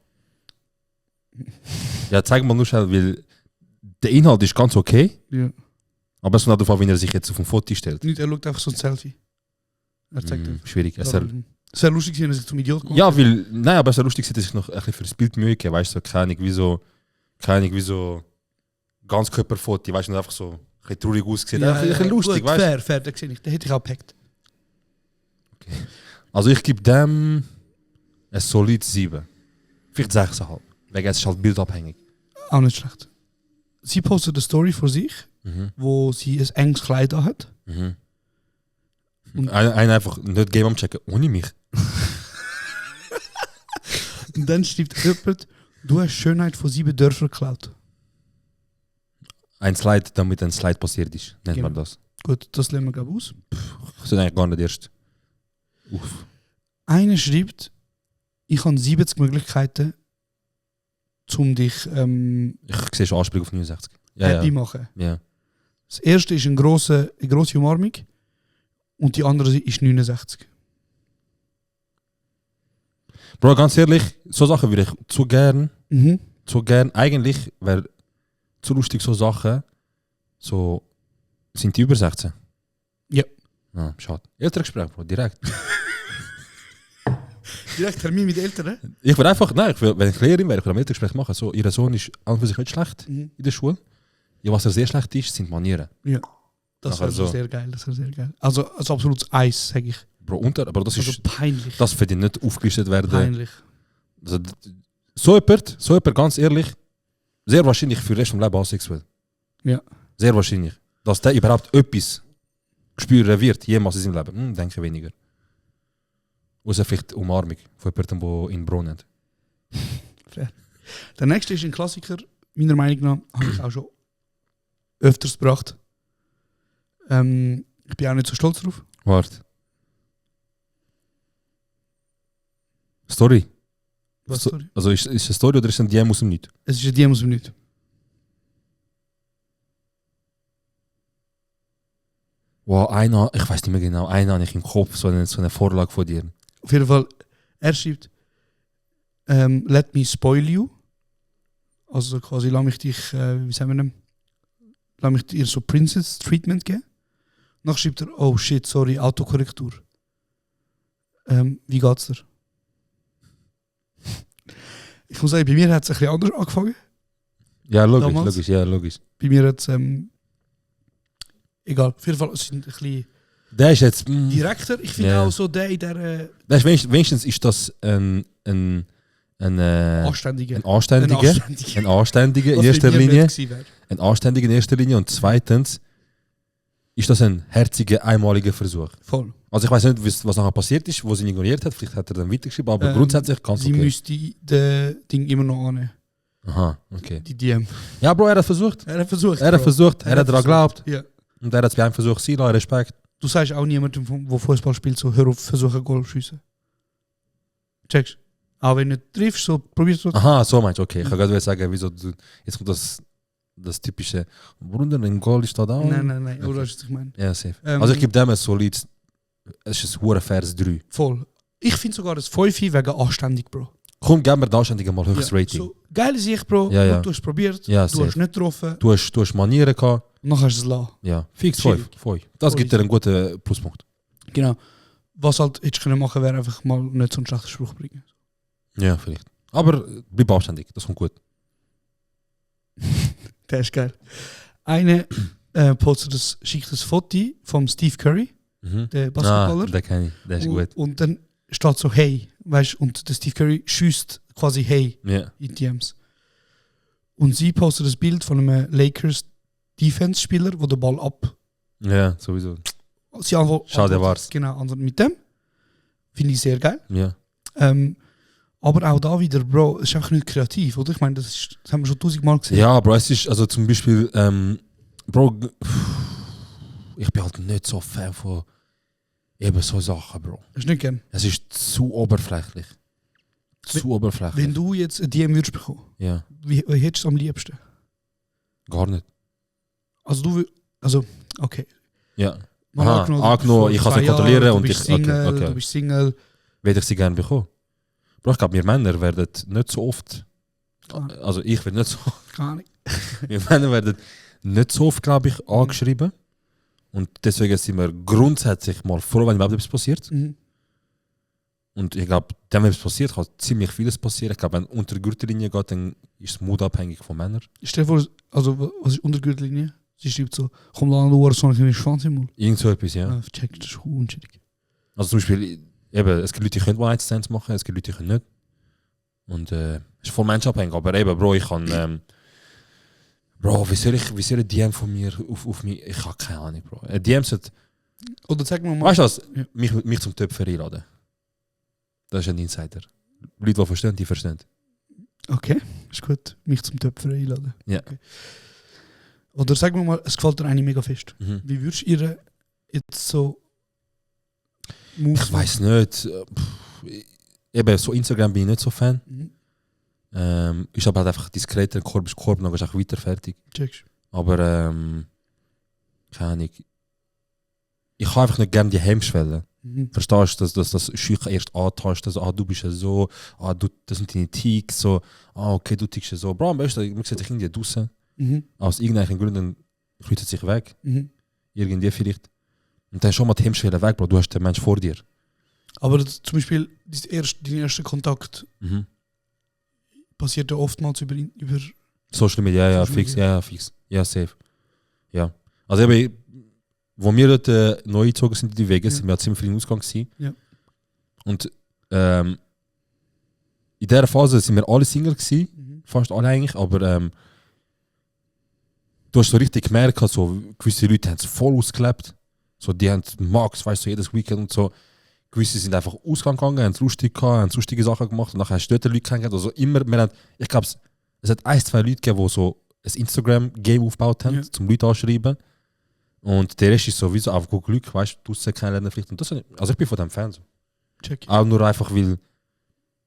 Ja, zeig mal nur schnell, weil der Inhalt ist ganz okay, Ja. aber es ist nicht darauf, wenn er sich jetzt auf ein Foto stellt. Nicht, er schaut einfach so ein Selfie. Er zeigt einfach. Schwierig. Es wäre lustig, wenn er sich zum Idiot kommt. Ja, weil, nein, aber es ist ja lustig, dass ich noch ein bisschen für das Bild Mühe gebe, weißt du, so, keine Ahnung, wie so ganz Körperfoto, weißt du, und einfach so ein bisschen traurig aussieht. Ja, ein bisschen lustig, gut, weißt du. fair, den sehe ich. Den hätte ich auch gepackt. Also ich gebe dem ein solides 7. Vielleicht 6,5. Wegen es ist halt bildabhängig. Auch nicht schlecht. Sie postet eine Story von sich, Mhm. wo sie ein enges Kleid hat. Mhm. Und- Ein einfach nicht Game am checken, ohne mich. Und dann schreibt jemand, du hast Schönheit von 7 Dörfern geklaut. Ein Slide, damit ein Slide passiert ist, nennt Genau. man das. Gut, das lernen wir glaube ich aus. Das ist eigentlich gar nicht erst. Uff. Einer schreibt, ich habe 70 Möglichkeiten, um dich Ich sehe schon Anspielung auf 69. happy Ja. machen. Ja. Das erste ist eine grosse Umarmung und die andere ist 69. Bro, ganz ehrlich, so Sachen würde ich zu gern, Mhm. eigentlich wäre zu lustig so Sachen, so, sind die über 16? Ja. Ah, schade. Elterngespräch, Bro, direkt. Direkt Termin mit Eltern, Ich will einfach, nein, wenn ich Lehrerin wäre, ich will ein Elterngespräch machen. So, ihr Sohn ist an und für sich nicht schlecht Mhm. in der Schule. Ja, was er sehr schlecht ist, sind Manieren. Ja. Das Ach, wäre also. sehr geil, das wäre sehr geil. Also als absolutes Eis, sage ich. Bro, aber das Also ist, peinlich. das verdient nicht aufgelistet werden. Peinlich. Also, so jemand, ganz ehrlich, sehr wahrscheinlich für den Rest des Lebens asexuell. Ja. Sehr wahrscheinlich. Dass der überhaupt etwas spüren wird, jemals in seinem Leben. Denke weniger. Außer vielleicht Umarmung von jemandem, der ihn braucht. Der nächste ist ein Klassiker, meiner Meinung nach, habe ich auch schon öfters gebracht. Ich bin auch nicht so stolz drauf. Warte. Story. Was, So, sorry? also ist es eine Story oder ist es ein DM aus dem Nichts? Es ist ein DM aus dem Nichts. Wow, einer, ich weiß nicht mehr genau, einer habe ich im Kopf, so eine Vorlage von dir. Auf jeden Fall, er schreibt, let me spoil you. Also quasi, lass mich dich, wie sagen wir denn? Lass mich dir so Princess Treatment geben. Dann schreibt er, oh shit, sorry, Autokorrektur. Wie geht's dir? Ich muss sagen, bei mir hat es ein bisschen anders angefangen. Ja, logisch, Damals? logisch. Bei mir hat es, egal, auf jeden Fall, es sind ein bisschen Der ist jetzt. direkter. Ich finde Ja. auch so der in der Der ist wenigstens ist das ein Anständige. ein Anständiger. Ein Anständiger in Was erster bei mir Linie. nicht gewesen wäre. Ein Anständiger in erster Linie. Und zweitens ist das ein herziger, einmaliger Versuch. Voll. Also ich weiß nicht, was nachher passiert ist, wo sie ihn ignoriert hat. Vielleicht hat er dann weitergeschrieben, aber grundsätzlich ganz Sie okay. müsste das Ding immer noch annehmen. Aha, okay. Die DM. Ja, Bro, er hat versucht. Er hat versucht. Er hat Bro. versucht, er hat daran geglaubt. Ja. Und er hat es bei einem Versuch sein lassen, Respekt. Du sagst auch niemandem, der Fußball spielt, so hör auf, versuche Goal zu schiessen. Checkst? Auch wenn du nicht triffst, so probierst du. Aha, so meinst du, okay. Ich kann gerade sagen, wieso du, jetzt kommt das typische, Bruder, ein Goal ist da da. Nein. Oder was ich meine? Ja, safe. Ähm, Also ich gebe dem ein solides es ist ein hoher Vers 3. Voll. Ich finde sogar das 5 wegen anständig, Bro. Komm, gib mir da anständig mal höchstes Rating. So, geil ist ich, Bro. Ja, ja. Du hast es probiert, Ja, du safe. hast nicht getroffen, Du hast Manieren gehabt. und dann hast du es lassen. Ja, fix Chillig. 5. Das Voll gibt dir einen guten Pluspunkt. Genau. Was halt hättest du können machen, wäre einfach mal nicht so einen schlechten Spruch bringen. Ja, vielleicht. Aber bleib anständig, das kommt gut. Der ist geil. Eine postet schickt das Foto vom Steve Curry, der Basketballer. Den kenne ich, der ist gut. Und dann steht so hey, weißt du, und der Steve Curry schießt quasi hey Ja. in DMs. Und sie postet das Bild von einem Lakers Defense-Spieler, wo der Ball ab. Ja, sowieso. Sie antwortet, Schade war's. Genau, antwortet mit dem. Finde ich sehr geil. Ja. Aber auch da wieder, Bro, es ist einfach nicht kreativ, oder? Ich meine, das haben wir schon 1000-mal gesehen. Ja, Bro, es ist, also zum Beispiel, Bro, ich bin halt nicht so Fan von eben so Sachen, Bro. Hast du nicht gern? Es ist zu oberflächlich. Zu oberflächlich. Wenn du jetzt ein DM würdest bekommen, Ja, wie hättest du es am liebsten? gar nicht. Also, okay. Ja. Mal Aha, angenommen, ich kann es nicht kontrollieren und du ich... bist Single, Okay. du bist Single. Würde ich sie gerne bekommen. Bro, ich glaube, wir Männer werden nicht so oft... Ah. Also ich werde nicht so... Keine Ahnung. Wir Männer werden nicht so oft, glaube ich, angeschrieben. Und deswegen sind wir grundsätzlich mal froh, wenn überhaupt etwas passiert. Mhm. Und ich glaube, wenn etwas passiert, kann ziemlich vieles passieren. Ich glaube, wenn unter die Gürtellinie geht, dann ist es mutabhängig von Männern. Stell dir vor, also, was ist unter der Gürtellinie? Sie schreibt so, komm da an die Uhr, so ein Schwanz im Mund. Irgend so etwas, ja. Ja. Check, das ist unschuldig. Also zum Beispiel, eben, es gibt Leute, die können One-Night-Stands machen, es gibt Leute, die können nicht. Und es ist voll menschabhängig. Aber eben, Bro, ich kann... Bro, wie soll ein DM von mir auf mich... Ich habe keine Ahnung, Bro. Ein DM sollte... Oder sag mir mal. Weißt du was? Ja. Mich zum Töpfer einladen. Das ist ein Insider. Leute, die verstehen, die verstehen. Okay, ist gut. Mich zum Töpfer einladen. Ja. Okay. Oder sag mir mal, es gefällt dir eine mega fest. Mhm. Wie würdest du ihr jetzt so... Ich weiß nicht. Eben, so Instagram bin ich nicht so Fan. Mhm. Ist aber halt einfach diskreter, Korb ist Korb, dann ist auch weiter fertig. Checkst. Aber, keine Ahnung. Ich habe einfach nicht gerne die Hemmschwelle. Mhm. Verstehst du, dass das Schüch erst antastet, so, du bist ja so, das sind deine Ticks, so, okay, du tickst ja so. Bro, am besten, man sieht sich irgendwie draussen. Mhm. Aus irgendwelchen Gründen kreuzt es sich weg. Mhm. Irgendwie vielleicht. Und dann schon mal die Hemmschwelle weg, Bro, du hast den Mensch vor dir. Aber das, zum Beispiel, dein erster Kontakt passiert ja oftmals über Social Media, ja, Social fix, Media. ja, fix. Ja, safe. Ja. Also eben, wo wir dort neu gezogen sind in die Wege, sind wir ziemlich viel im Ausgang gewesen. Ja. Und in dieser Phase sind wir alle Single gewesen, fast alle eigentlich, aber du hast so richtig gemerkt, so, gewisse Leute haben es voll ausgelebt. So, die haben Max, weißt du, jedes Weekend und so. Gewisse sind einfach Ausgang gegangen, haben es lustig gehabt, haben lustige Sachen gemacht und nachher hast du dort Leute kennengelernt. Also immer, ich glaube, es hat 1, 2 Leute gegeben, die so ein Instagram-Game aufgebaut haben, zum Leute anschreiben. Und der Rest ist sowieso einfach gut Glück, weißt du, draussen kennenlernen vielleicht. Und das, also ich bin von dem Fan so. Check. Auch nur einfach, weil,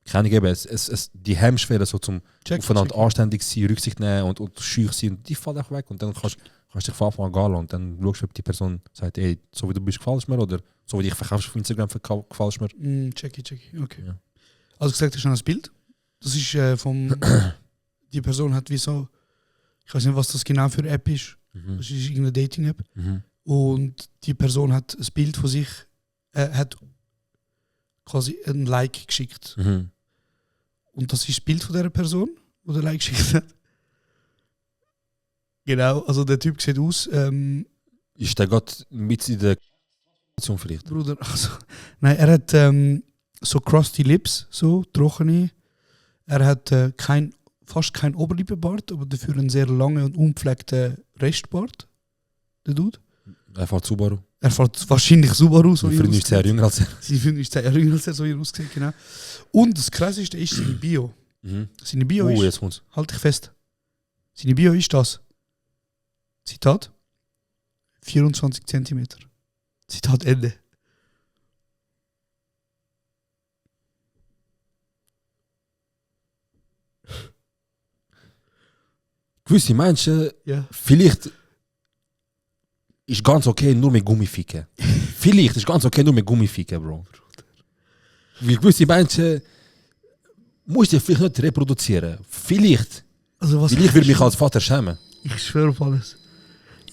keine Ahnung, die Hemmschwelle so zum aufeinander anständig sein, Rücksicht nehmen und schüch sein, die fallen auch weg. Und dann kannst du dich von Anfang an gehen lassen und dann schaust du, ob die Person sagt, ey, so wie du bist, gefällst mir, oder so wie dich verkaufst auf Instagram, gefällst mir. Checky. Okay. Ja. Also gesagt, das ist schon das Bild. Das ist vom... die Person hat wie so... Ich weiß nicht, was das genau für eine App ist. Das ist irgendeine Dating-App. Und die Person hat ein Bild von sich... hat quasi ein Like geschickt. Und das ist das Bild von dieser Person, die der Like geschickt hat. Genau, also der Typ sieht aus... ist der gerade mit in der Situation vielleicht? Bruder, also... Nein, er hat so crusty Lips, so trockene. Er hat fast kein Oberlippenbart, aber dafür einen sehr langen und unpflegten Restbart. Der Dude. Er fährt Subaru. Er fährt wahrscheinlich Subaru, so Sein Freund ist 10 Jahre jünger als er. Sein Freund ist 10 Jahre jünger als er, so wie er aussieht, genau. Und das Krasseste ist seine Bio. Seine Bio ist... Jetzt kommt's. Halt dich fest. Seine Bio ist das. Zitat. 24 cm. Zitat Ende. Gewisse Menschen, Ja. vielleicht ist ganz okay, nur mit Gummi ficken. Vielleicht ist ganz okay, nur mit Gummi ficken, Bro. Weil gewisse Menschen musst du vielleicht nicht reproduzieren. Vielleicht. Also was Vielleicht würde mich als Vater schämen. Ich schwöre auf alles.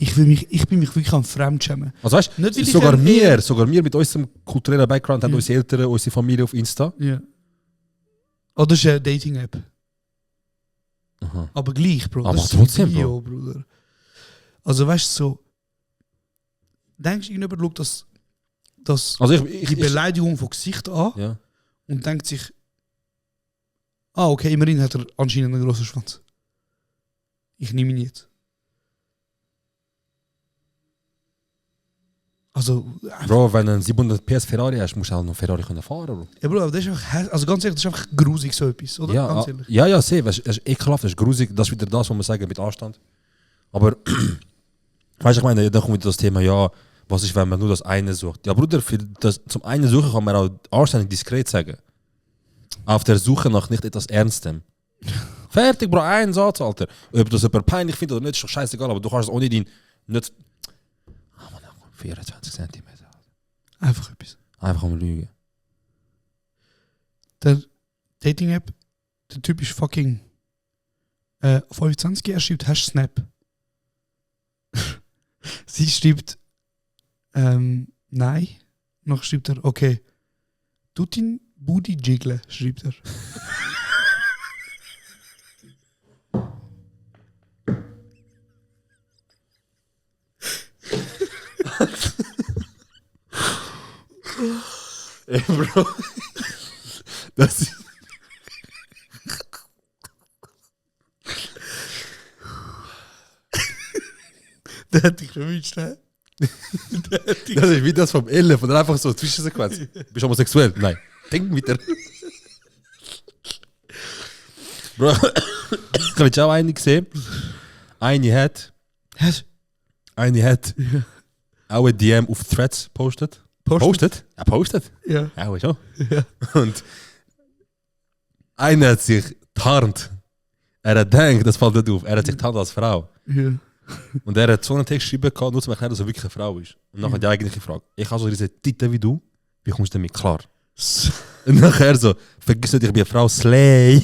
Ich bin mich wirklich am Fremdschämen. Also weißt Nicht, weil ich sogar eher- sogar wir mit unserem kulturellen Background haben unsere Eltern, unsere Familie auf Insta. Ja. Oh, das ist eine Dating-App. Aha. Aber gleich, Bro. Aber das trotzdem, ist Bio, Bruder. Also weißt du, so... Denkst du, irgendjemand schaut das Also die Beleidigung von Gesicht an ja. und denkt sich... Ah, okay, immerhin hat er anscheinend einen grossen Schwanz. Ich nehme ihn jetzt. Also... Bro, wenn du einen 700 PS Ferrari hast, musst du auch noch Ferrari können fahren, Bro. Ja, Bro, aber das ist einfach... Also ganz ehrlich, das ist einfach grusig so etwas, oder? Ja, Ganz ehrlich. ja, sehe, es ist ekelhaft, es ist grusig, das ist wieder das, was wir sagen mit Anstand. Aber, weißt du, ich meine, dann kommt wieder das Thema, ja, was ist, wenn man nur das eine sucht? Ja, Bruder, für das zum einen suchen kann man auch anständig diskret sagen. Auf der Suche nach nicht etwas Ernstem. Fertig, Bro, ein Satz, Alter. Ob das jemand peinlich findet oder nicht, ist doch scheißegal, aber du kannst es ohne den nicht... Ah, man, 24 cm. Einfach etwas. Einfach am Lügen. Der Dating-App, der Typ ist fucking 25, er schreibt #Snap. Sie schreibt nein. Noch schreibt er, okay. Tut ihn Booty jiggle, schreibt er. Ey, Bro. Das ist... Der hat dich verwünscht, hä? Das ist wie das vom Elf und dann einfach so Zwischensequenz. Bist du homosexuell? Nein. Denk wieder. Bro, ich habe jetzt auch eine gesehen. Eine hat auch ein DM auf Threads postet. Postet? Ja, postet. Ja. Auch schon. Ja. Und einer hat sich tarnt. Er hat gedacht, das fällt nicht auf, er hat sich tarnt als Frau. Ja. Und er hat so einen Text geschrieben, nur zu erklären, dass er wirklich eine Frau ist. Und nachher die eigentliche Frage. Ich habe so diese Titel wie du, wie kommst du damit klar? Und nachher so, vergiss nicht, ich bin eine Frau, Slay.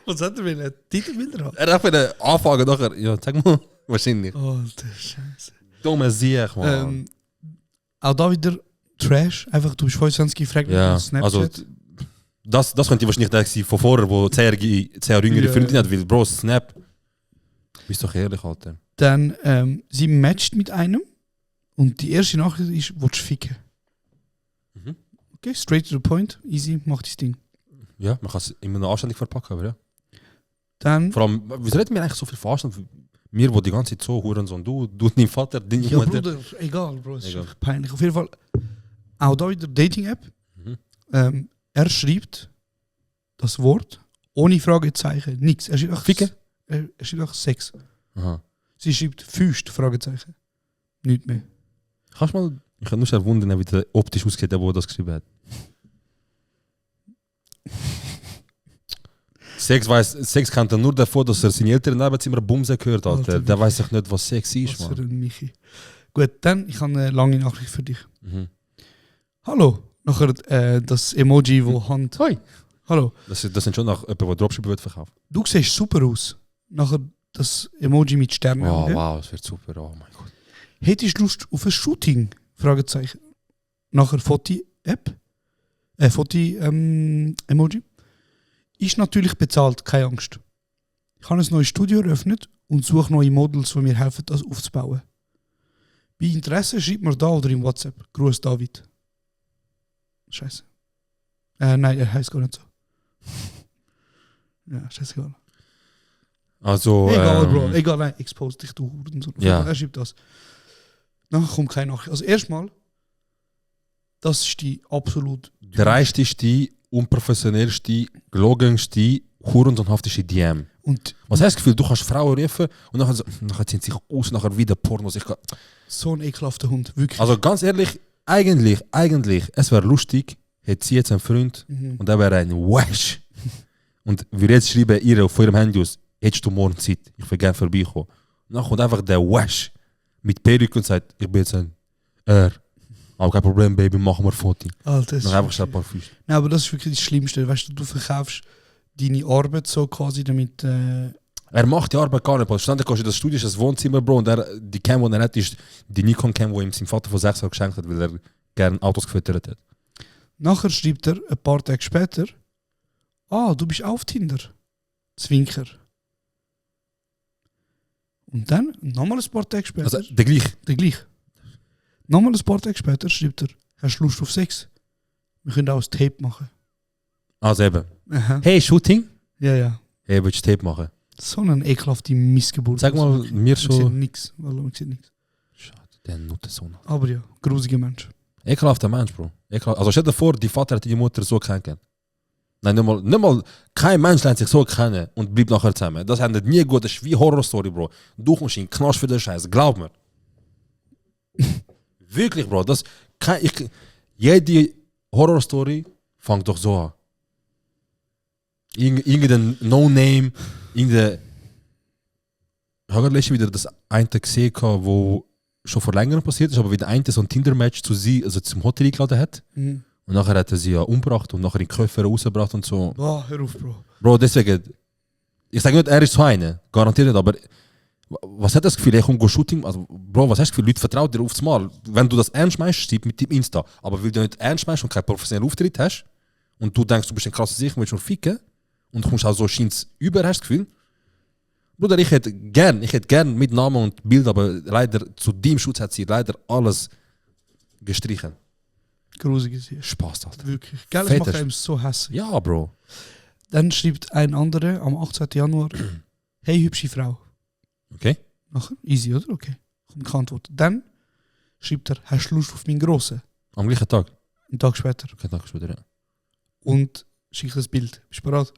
Was hat er will? Titelbilder haben? Er hat einfach anfangen, nachher, ja, sag mal, wahrscheinlich. Alter Scheiße. Dumme Sieg, man. Auch da wieder Trash. Einfach, du bist 25, frag mich Ja, auf Snapchat. also, das könnte wahrscheinlich der sein von vorher, wo 10 Jahre jüngere Ja. Freundin hat, weil, Bro, Snap. Bist doch ehrlich, Alter. Dann, sie matcht mit einem und die erste Nachricht ist, willst du ficken? Mhm. Okay, straight to the point, easy, mach dein Ding. Ja, man kann es immer noch anständig verpacken, aber ja. Dann, Vor allem, wieso reden wir eigentlich so viel Verstand? Wir, die die ganze Zeit so Hurensohn, du dein Vater, deine ja Mutter. Bruder, egal, Bro, es ist Egal. einfach peinlich. Auf jeden Fall, auch da wieder Dating-App. Mhm. Er schreibt das Wort ohne Fragezeichen, nichts. Er schreibt auch Ficken? Er schreibt auch Sex. Aha. Sie schreibt Füßt, Fragezeichen. Nicht mehr. Kannst du mal, ich kann nur schnell wundern, wie der optisch aussieht, der das geschrieben hat. Sex kennt er nur davon, dass er seine Eltern im Arbeitszimmer bumsen gehört, Alter. Alter, Der weiß sich nicht, was Sex ist, Was für man. ein Michi. Gut, dann, ich habe eine lange Nachricht für dich. Mhm. Hallo. Nachher das Emoji, wo Hand. Hoi. Hallo. Das sind schon nach jemandem, der Dropshipper wird verkauft. Du siehst super aus. Nachher das Emoji mit Sternen. Oh, ja? wow, das wird super, oh mein Gott. Hättest du Lust auf ein Shooting? Fragezeichen. Nachher Foti-App. Foti-Emoji. Ist natürlich bezahlt, keine Angst. Ich habe ein neues Studio eröffnet und suche neue Models, die mir helfen, das aufzubauen. Bei Interesse schreibt mir da oder im WhatsApp. Gruß David. Scheiße. Nein, er heißt gar nicht so. Ja, scheißegal. Also, Egal, Bro. Egal, nein, expose dich, du Hurensohn. Ja. Er schreibt das. Nachher kommt keine Nachricht. Also erstmal, das ist die absolut... dreisteste, unprofessionellste, gelogenste, hurensohnhafteste DM. Und Was hast du das Gefühl, du kannst Frauen rufen und nachher ziehen sie sich aus, nachher wieder Pornos. so ein ekelhafter Hund, wirklich. Also ganz ehrlich, eigentlich, es wäre lustig, hätte sie jetzt einen Freund und er wäre ein Wash. Und wir jetzt schreiben ihr auf ihrem Handy aus, hättest du morgen Zeit, ich will gerne vorbeikommen. Und dann kommt einfach der Wash mit Perücke und sagt, ich bin jetzt er. Aber kein Problem, Baby, machen wir ein Foto. Alter, das Dann ist einfach schnell ein paar wirklich- Füße. Nein, aber das ist wirklich das Schlimmste. Weißt du, du verkaufst deine Arbeit so quasi damit. Er macht die Arbeit gar nicht. Verstanden, kannst du das Studio ist das Wohnzimmer, Bro, und die Cam, die er hat, ist die Nikon Cam, die ihm sein Vater vor 6 Jahren geschenkt hat, weil er gerne Autos gefüttert hat. Nachher schreibt er ein paar Tage später: Ah, du bist auf Tinder. Zwinker. Und dann, nochmal ein paar Tage später, Also der gleiche. der gleich. Nochmal ein paar Tage später schreibt er: Hast du Lust auf Sex? Wir können auch ein Tape machen. Also eben. Aha. Hey, Shooting? Ja, ja. Hey, willst du Tape machen? So eine ekelhafte Missgeburt. Sag mal, mir Ich sehe schon. nichts. Ich sehe nichts. Schade, der Nuttensohn. Aber ja, grusiger Mensch. Ekelhafter Mensch, Bro. Also stell dir vor, die Vater hat die Mutter so kennengelernt. Nein, nicht mal, kein Mensch lernt sich so kennen und bleibt nachher zusammen. Das endet nie gut, das ist wie Horrorstory, Bro. Du kommst in den Knast für den Scheiß, glaub mir. Wirklich, Bro. Jede Horrorstory fängt doch so an. Irgendein No-Name, irgendein. Ich habe letztens wieder das eine gesehen, wo schon vor längerem passiert ist, aber wie der eine so ein Tinder-Match zu sie, also zum Hotel eingeladen hat. Mhm. Und nachher hat er sie ja umgebracht und nachher in die Köpfe rausgebracht und so. Boah, hör auf, Bro. Bro, deswegen, ich sage nicht, er ist so einer, garantiert nicht, aber was hat das Gefühl, er kommt Shooting, also Bro, was hast du das Gefühl, Leute vertrauen dir aufs Mal. Wenn du das ernst meinst, steht mit dem Insta, aber weil du nicht ernst meinst und keinen professionellen Auftritt hast und du denkst, du bist ein krasser Sicher, willst nur ficken und kommst auch so scheint's über, hast du das Gefühl? Bruder, ich hätte gern mit Namen und Bild, aber leider zu dem Schutz hat sie leider alles gestrichen. Grusig ist hier. Spaß, Alter. Wirklich. Gell, das Fetter macht einem so hässlich. Ja, Bro. Dann schreibt ein anderer am 18. Januar: Hey, hübsche Frau. Okay. Nachher, easy, oder? Okay. Kommt keine Antwort. Dann schreibt er: Hast du Lust auf meinen Grossen? Am gleichen Tag. Einen Tag später. Okay, Tag später, ja. Und schickt das Bild. Bist du bereit?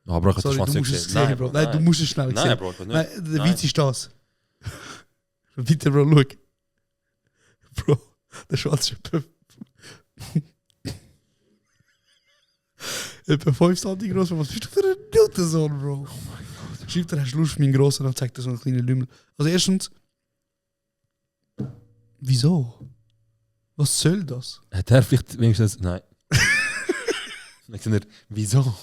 Ah, Bro, ich Sorry, hatte du musst es sehen, Bro. Nein, du musst es schnell sehen. Nein, Bro. Nein, der Nein. Witz ist das. Bitte, Bro, schau. Bro, der Schwarz ist etwa 5 cm groß. Was bist du für ein Newtonsohn, Bro? Oh mein Gott. Schreibt er: Hast du Lust auf meinen Grossen? Dann zeigt er so einen kleinen Lümmel. Also erstens, wieso? Was soll das? Hat er vielleicht wenigstens. Nein. Ich sage nicht, wieso?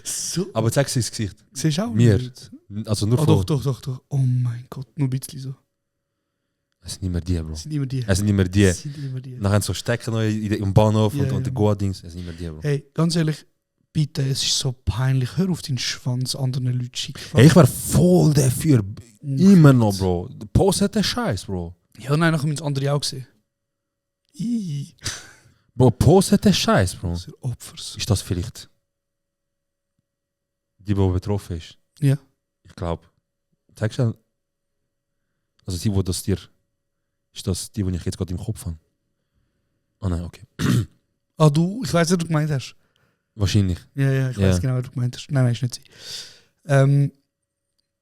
So. Aber zeig sie ins Gesicht. Siehst du auch Mir. nicht? Also nur Oh, von. doch. Oh mein Gott, nur ein bisschen so. Es sind nicht mehr die, Bro. Es sind immer die. Es sind nicht mehr die. Es sind immer die. Nachher so Stecken neu im Bahnhof Ja, und die ja. Goa-Dings. Es sind nicht mehr die, Bro. Hey, ganz ehrlich, bitte, es ist so peinlich. Hör auf deinen Schwanz anderen Leuten schicken. Hey, ich war voll dafür. Immer noch, Bro. Der Post hat den Scheiß, Bro. Ja, nein, nachher haben wir das andere auch gesehen. Ih, Bro, Post hat den Scheiß, Bro. das sind Opfers. Ist das vielleicht die betroffen ist? Ja. Ich glaube. Zeig schon. Also die, wo das dir. Ist das die, die ich jetzt gerade im Kopf habe? Ah nein, okay. Ah, du, ich weiß, was du gemeint hast. Wahrscheinlich. Ja, ich Ja. weiß genau, was du gemeint hast. Nein, ist nicht sie.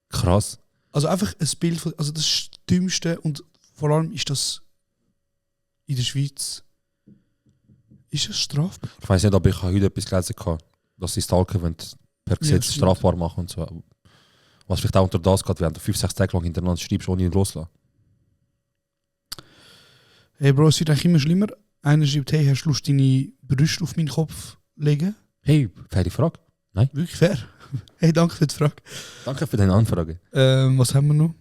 Krass. Also einfach ein Bild von, also das ist das Dümmste und vor allem ist das in der Schweiz. Ist das strafbar? Ich weiß nicht, ob ich heute etwas gelesen habe, dass sie Stalker per Gesetz stimmt. strafbar machen und so. Was vielleicht auch unter das geht, während du 5-6 Tage lang hintereinander schreibst, ohne ihn loslassen. Hey Bro, es wird eigentlich immer schlimmer. Einer schreibt: Hey, hast du Lust, deine Brüste auf meinen Kopf legen? Hey, faire Frage. Wirklich fair. Hey, danke für die Frage. Danke für deine Anfrage. Was haben wir noch?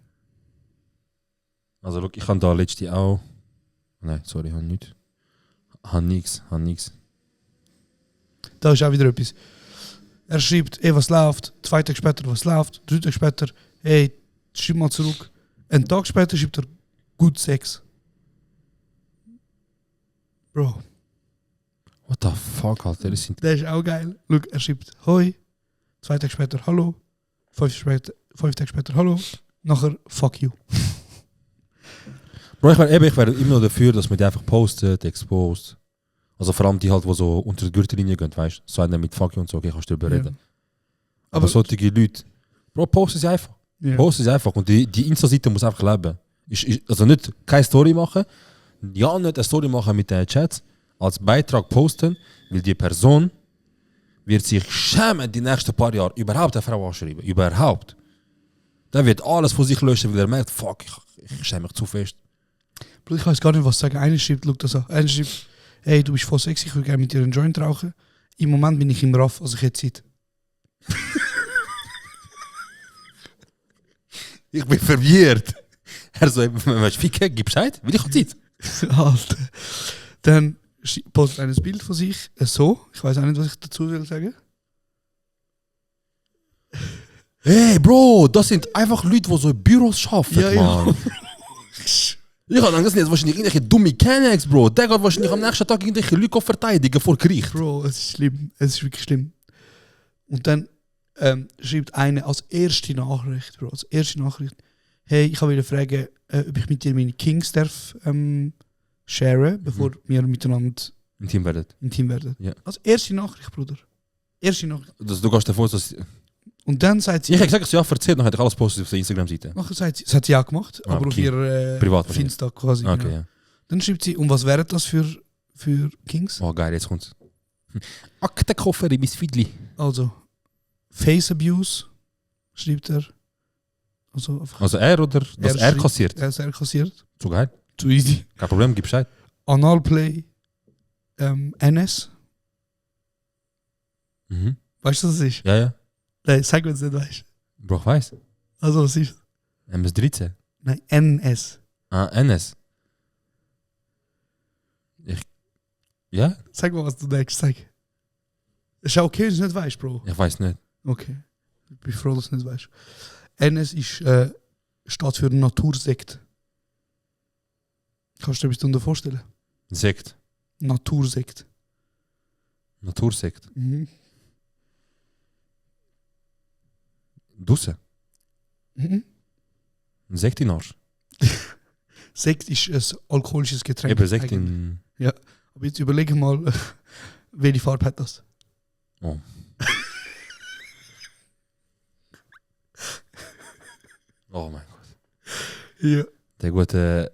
Also, look, ich habe da letzte auch. Nein, sorry, ich habe nichts. Habe nichts. Da ist auch wieder etwas. Er schreibt: Hey, was läuft? 2 Tage später: Was läuft? 3 Tage später: Hey, schreib mal zurück. Einen Tag später schreibt er: Gut Sex. Bro, What the fuck, Alter? Das sind. der ist auch geil. Look, er schreibt: Hoi. 2 Tage später: Hallo. 5 Tage später: Hallo. Nachher: Fuck you. Bro, ich wäre immer noch dafür, dass man die einfach postet, exposed. Also vor allem die halt, die so unter die Gürtellinie gehen, weißt du? So einer mit Fuck you und so, okay, kannst du darüber reden. Aber solche Leute, Bro, posten sie einfach. Ja. Posten sie einfach. Und die Insta-Seite muss einfach leben. Also nicht keine Story machen, ja nicht eine Story machen mit den Chats, als Beitrag posten, weil die Person wird sich schämen, die nächsten paar Jahre überhaupt eine Frau anschreiben. Überhaupt. Der wird alles von sich löschen, weil er merkt, fuck, ich schäme mich zu fest. Bruder, ich weiß gar nicht, was sagen. Einer schreibt, schau das an. Einer schreibt, hey, du bist voll sexy, ich würde gerne mit dir einen Joint rauchen. Im Moment bin ich im Raff, also ich hätte Zeit. Ich bin verwirrt. Er so, weißt du, ficken, gib Bescheid, will ich habe Zeit. Alter. Dann postet er ein Bild von sich, so. Ich weiß auch nicht, was ich dazu will sagen. Hey Bro, das sind einfach Leute, die so in Büros arbeiten, Ja, ja. Mann. Ich habe gedacht, das sind jetzt wahrscheinlich irgendwelche dumme Kennex, Bro. Der geht wahrscheinlich am nächsten Tag irgendwelche Leute verteidigen vor Gericht. Bro, es ist schlimm. Es ist wirklich schlimm. Und dann schreibt einer als erste Nachricht, Bro, als erste Nachricht, hey, ich wollte fragen, ob ich mit dir meine Kings darf sharen, bevor wir miteinander Intim werden. intim werden. Ja. Als erste Nachricht, Bruder. Erste Nachricht. Du gehst davon aus, dass... Und dann sagt sie, Ich habe gesagt, dass sie ja erzählt, dann hätte ich alles postet auf der Instagram-Seite. nachher sagt sie, das hat sie auch gemacht, Ah, aber auf okay. ihr Privat Finsta quasi. Okay, genau. ja. Dann schreibt sie, und was wäre das für Kings? Oh geil, jetzt kommt's. Aktenkoffer in mein Fiedli. Also, Face Abuse, schreibt er. Also, einfach, Also er oder dass er schreibt- kassiert? Er ist er kassiert. So geil. Zu easy. Kein Problem, gib Bescheid. Analplay, NS. Mhm. Weißt du, was das ist? Ja, ja. Nein, sag mir es nicht, weißt du. Bro, ich weiss. Also, was ist? MS-13. Nein, NS. Ah, NS. Ja? Sag mal, was du denkst, sag. Ist ja okay, dass du nicht weißt, Bro. Ich weiß nicht. Okay. Ich bin froh, dass du nicht weißt. NS ist, steht für Natursekt. Kannst du dir etwas darunter vorstellen? Sekt. Natursekt. Natursekt. Mhm. Dusse. Mhm. Ein Sekt in Arsch. Sekt ist ein alkoholisches Getränk. Eben Sekt eigentlich. in... Aber jetzt überlege mal, welche Farbe hat das? Oh. Oh mein Gott. Ja. Der gute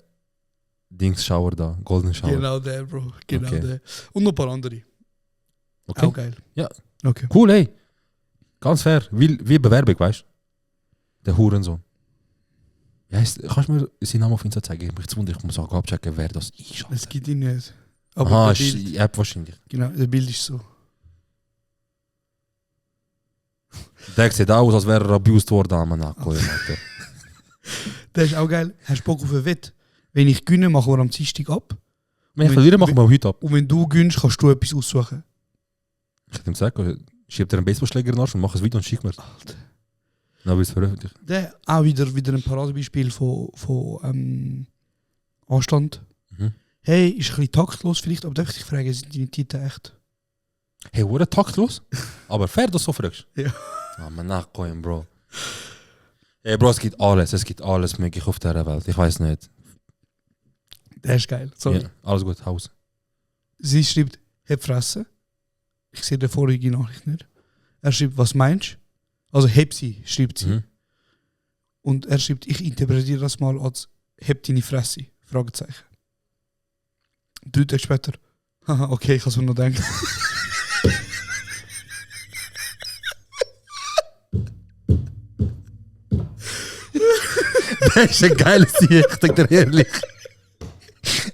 Dings-Schauer da. Golden Shower. Genau der, Bro. Genau Okay. der. Und noch ein paar andere. Okay. Auch geil. Ja. Okay. Cool, ey. Ganz fair. Wie Bewerbung, weißt du? Der Hurensohn. Ja, kannst du mir seinen Namen auf Insta zeigen? Ich bin zu wundern, ich muss auch abchecken, wer das ist. Es gibt ihn nicht. Aber Aha, der ist Bild, die App wahrscheinlich. genau, das Bild ist so. Der sieht aus, als wäre er abused worden am Monaco. Alter. Der ist auch geil. Hast du Bock auf ein Wett? Wenn ich gewinne, machen wir am Dienstag ab. Wenn ich verliere, machen wir heute ab. Und wenn du gewinnst, kannst du etwas aussuchen. Ich hätte ihm gesagt, schieb dir einen Baseballschläger nach und mach es wieder und schick mir. Alter. Dann wird es veröffentlicht. Der auch wieder ein Paradebeispiel von Anstand. Mhm. Hey, ist ein bisschen taktlos vielleicht, aber darf ich dich fragen, sind deine Titel echt? Hey, wurde taktlos? Aber fair, dass du so fragst. Ja. Ah, man nachkommen, Bro. Hey, Bro, es gibt alles möglich auf dieser Welt. Ich weiß nicht. Der ist geil. Sorry. Ja, alles gut, Haus. Sie schreibt, heb Fresse. Ich sehe die vorige Nachricht nicht. Er schreibt, was meinst du? Also heb sie, schreibt sie. Mhm. Und er schreibt, ich interpretiere das mal als heb deine Fresse. Fragezeichen. 3 Tage später. Haha, okay, ich kann es mir noch denken. Das ist ein geiles Tier, ich denke dir ehrlich.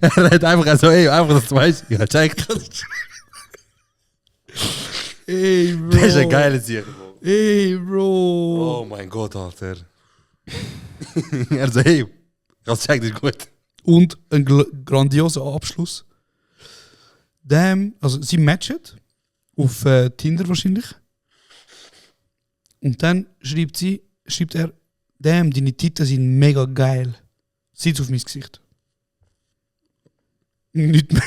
Er hat einfach so, ey, einfach das weißt. Ja, check. Ey, Bro. Das ist ein geiles Tier, Bro. Ey, Bro. Oh mein Gott, Alter. Er so, hey, das zeigt ist gut. Und ein grandioser Abschluss. Damn, also sie matchen auf Tinder wahrscheinlich. Und dann schreibt er, damn, deine Titel sind mega geil. Sitz auf mein Gesicht. Nicht mehr.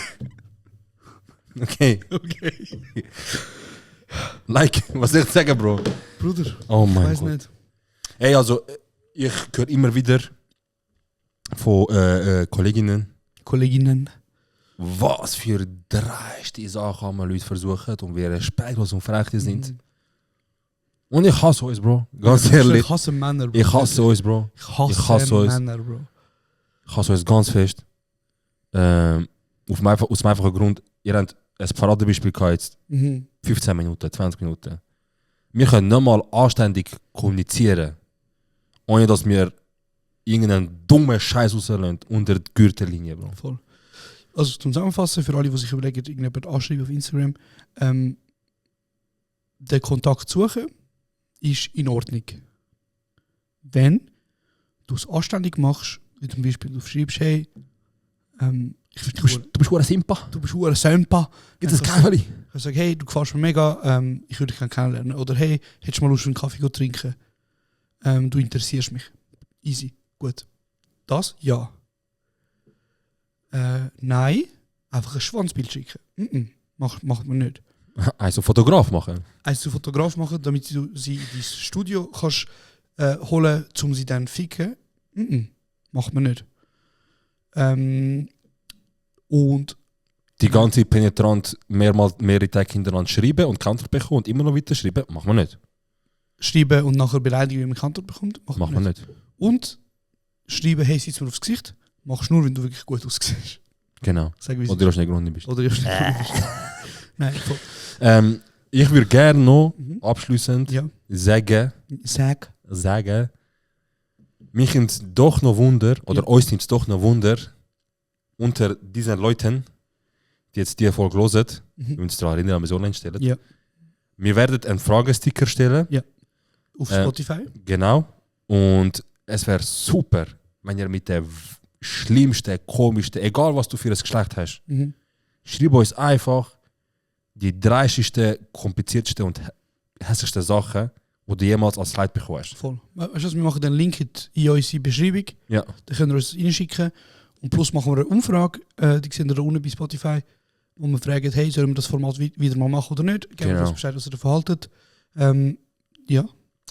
Okay. Okay. Like, was soll ich sagen, Bro? Bruder, Oh ich mein weiß Gott. nicht. Hey, also, ich höre immer wieder von Kolleginnen, was für dreiste Sachen man Leute versuchen und wie respektlos und frech die sind. Und ich hasse uns, Bro. Ganz ehrlich. Ich hasse Männer, Bro. Ich hasse uns, Bro. Ich hasse, ich hasse uns. Männer, Bro. Ich hasse uns ganz fest. Aus dem einfachen Grund, ihr habt ein Paradebeispiel gehabt jetzt. Mhm. 15 Minuten, 20 Minuten. Wir können nicht mal anständig kommunizieren. ohne dass wir irgendeinen dummen Scheiß rauslassen unter die Gürtellinie, Bro. Voll. Also zum Zusammenfassen, für alle, die sich überlegen, irgendjemand anschreiben auf Instagram, den Kontakt suchen ist in Ordnung. Wenn du es anständig machst, wie zum Beispiel du schreibst, hey, Du bist ein Simpa. du bist ein Sempa. Gibt es Käferli? Ich sage, hey, du gefällst mir mega, ich würde dich gerne kennenlernen. Oder hey, hättest du mal Lust, einen Kaffee zu trinken? Du interessierst mich. Easy, gut. Das? Ja. Nein, einfach ein Schwanzbild schicken. Macht man nicht. Also Fotograf machen. Also Fotograf machen, damit du sie in dein Studio kannst holen, um sie dann zu ficken. Macht man nicht. Und Die ganze penetrant mehrere Tage hintereinander schreiben und Kanter bekommen und immer noch weiter schreiben, macht man nicht. schreiben und nachher beleidigen, wie man Kantor bekommt, macht Macht man nicht. Und schreiben, hey, sitz mir aufs Gesicht, machst du nur, wenn du wirklich gut aussiehst. Genau. Sag, wie es Oder du ist. schnell Grund bist. Oder ich Nein, voll. Ich würde gerne noch abschließend Ja. sagen, mich nimmt es doch noch Wunder, oder uns nimmt es doch noch Wunder, unter diesen Leuten, die jetzt die Folge hören, wenn wir uns daran erinnern, haben wir es online stellen. Ja. Wir werden einen Fragesticker stellen. Auf Spotify. Genau. Und es wäre super, wenn ihr mit der schlimmsten, komischsten, egal was du für ein Geschlecht hast, schreib uns einfach die dreistigsten, kompliziertsten und hässlichsten Sachen, die du jemals als Slide bekommen hast. Voll. Weißt du was, wir machen den Link in unsere Beschreibung. Ja. Da könnt ihr uns reinschicken. Und plus machen wir eine Umfrage, die sehen wir da unten bei Spotify, wo wir fragen, hey, sollen wir das Format wieder mal machen oder nicht? Geben wir uns Bescheid, was ihr davon haltet. Ja.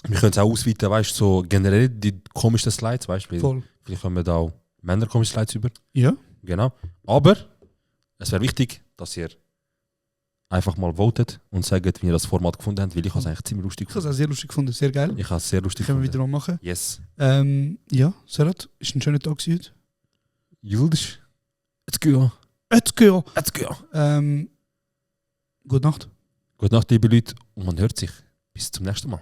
Wir können es auch ausweiten, weißt du, so generell die komischsten Slides, weißt du? Voll. Vielleicht haben wir da auch Männer-komische Slides über. Ja. Genau. Aber es wäre wichtig, dass ihr einfach mal votet und sagt, wie ihr das Format gefunden habt, weil ich es eigentlich ziemlich lustig Ich habe es auch gefunden. sehr lustig gefunden, sehr geil. Ich habe es sehr lustig Können wir gefunden. wieder mal machen. Yes. Ja, Serhat, ist ein schöner Tag gewesen heute. Julisch. Let's go. Let's go. Let's go. Gute Nacht. Gute Nacht, liebe Leute. Und man hört sich. Bis zum nächsten Mal.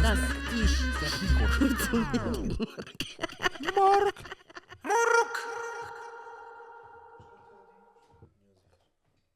Das ist der Kurz- und Mittelmorgen.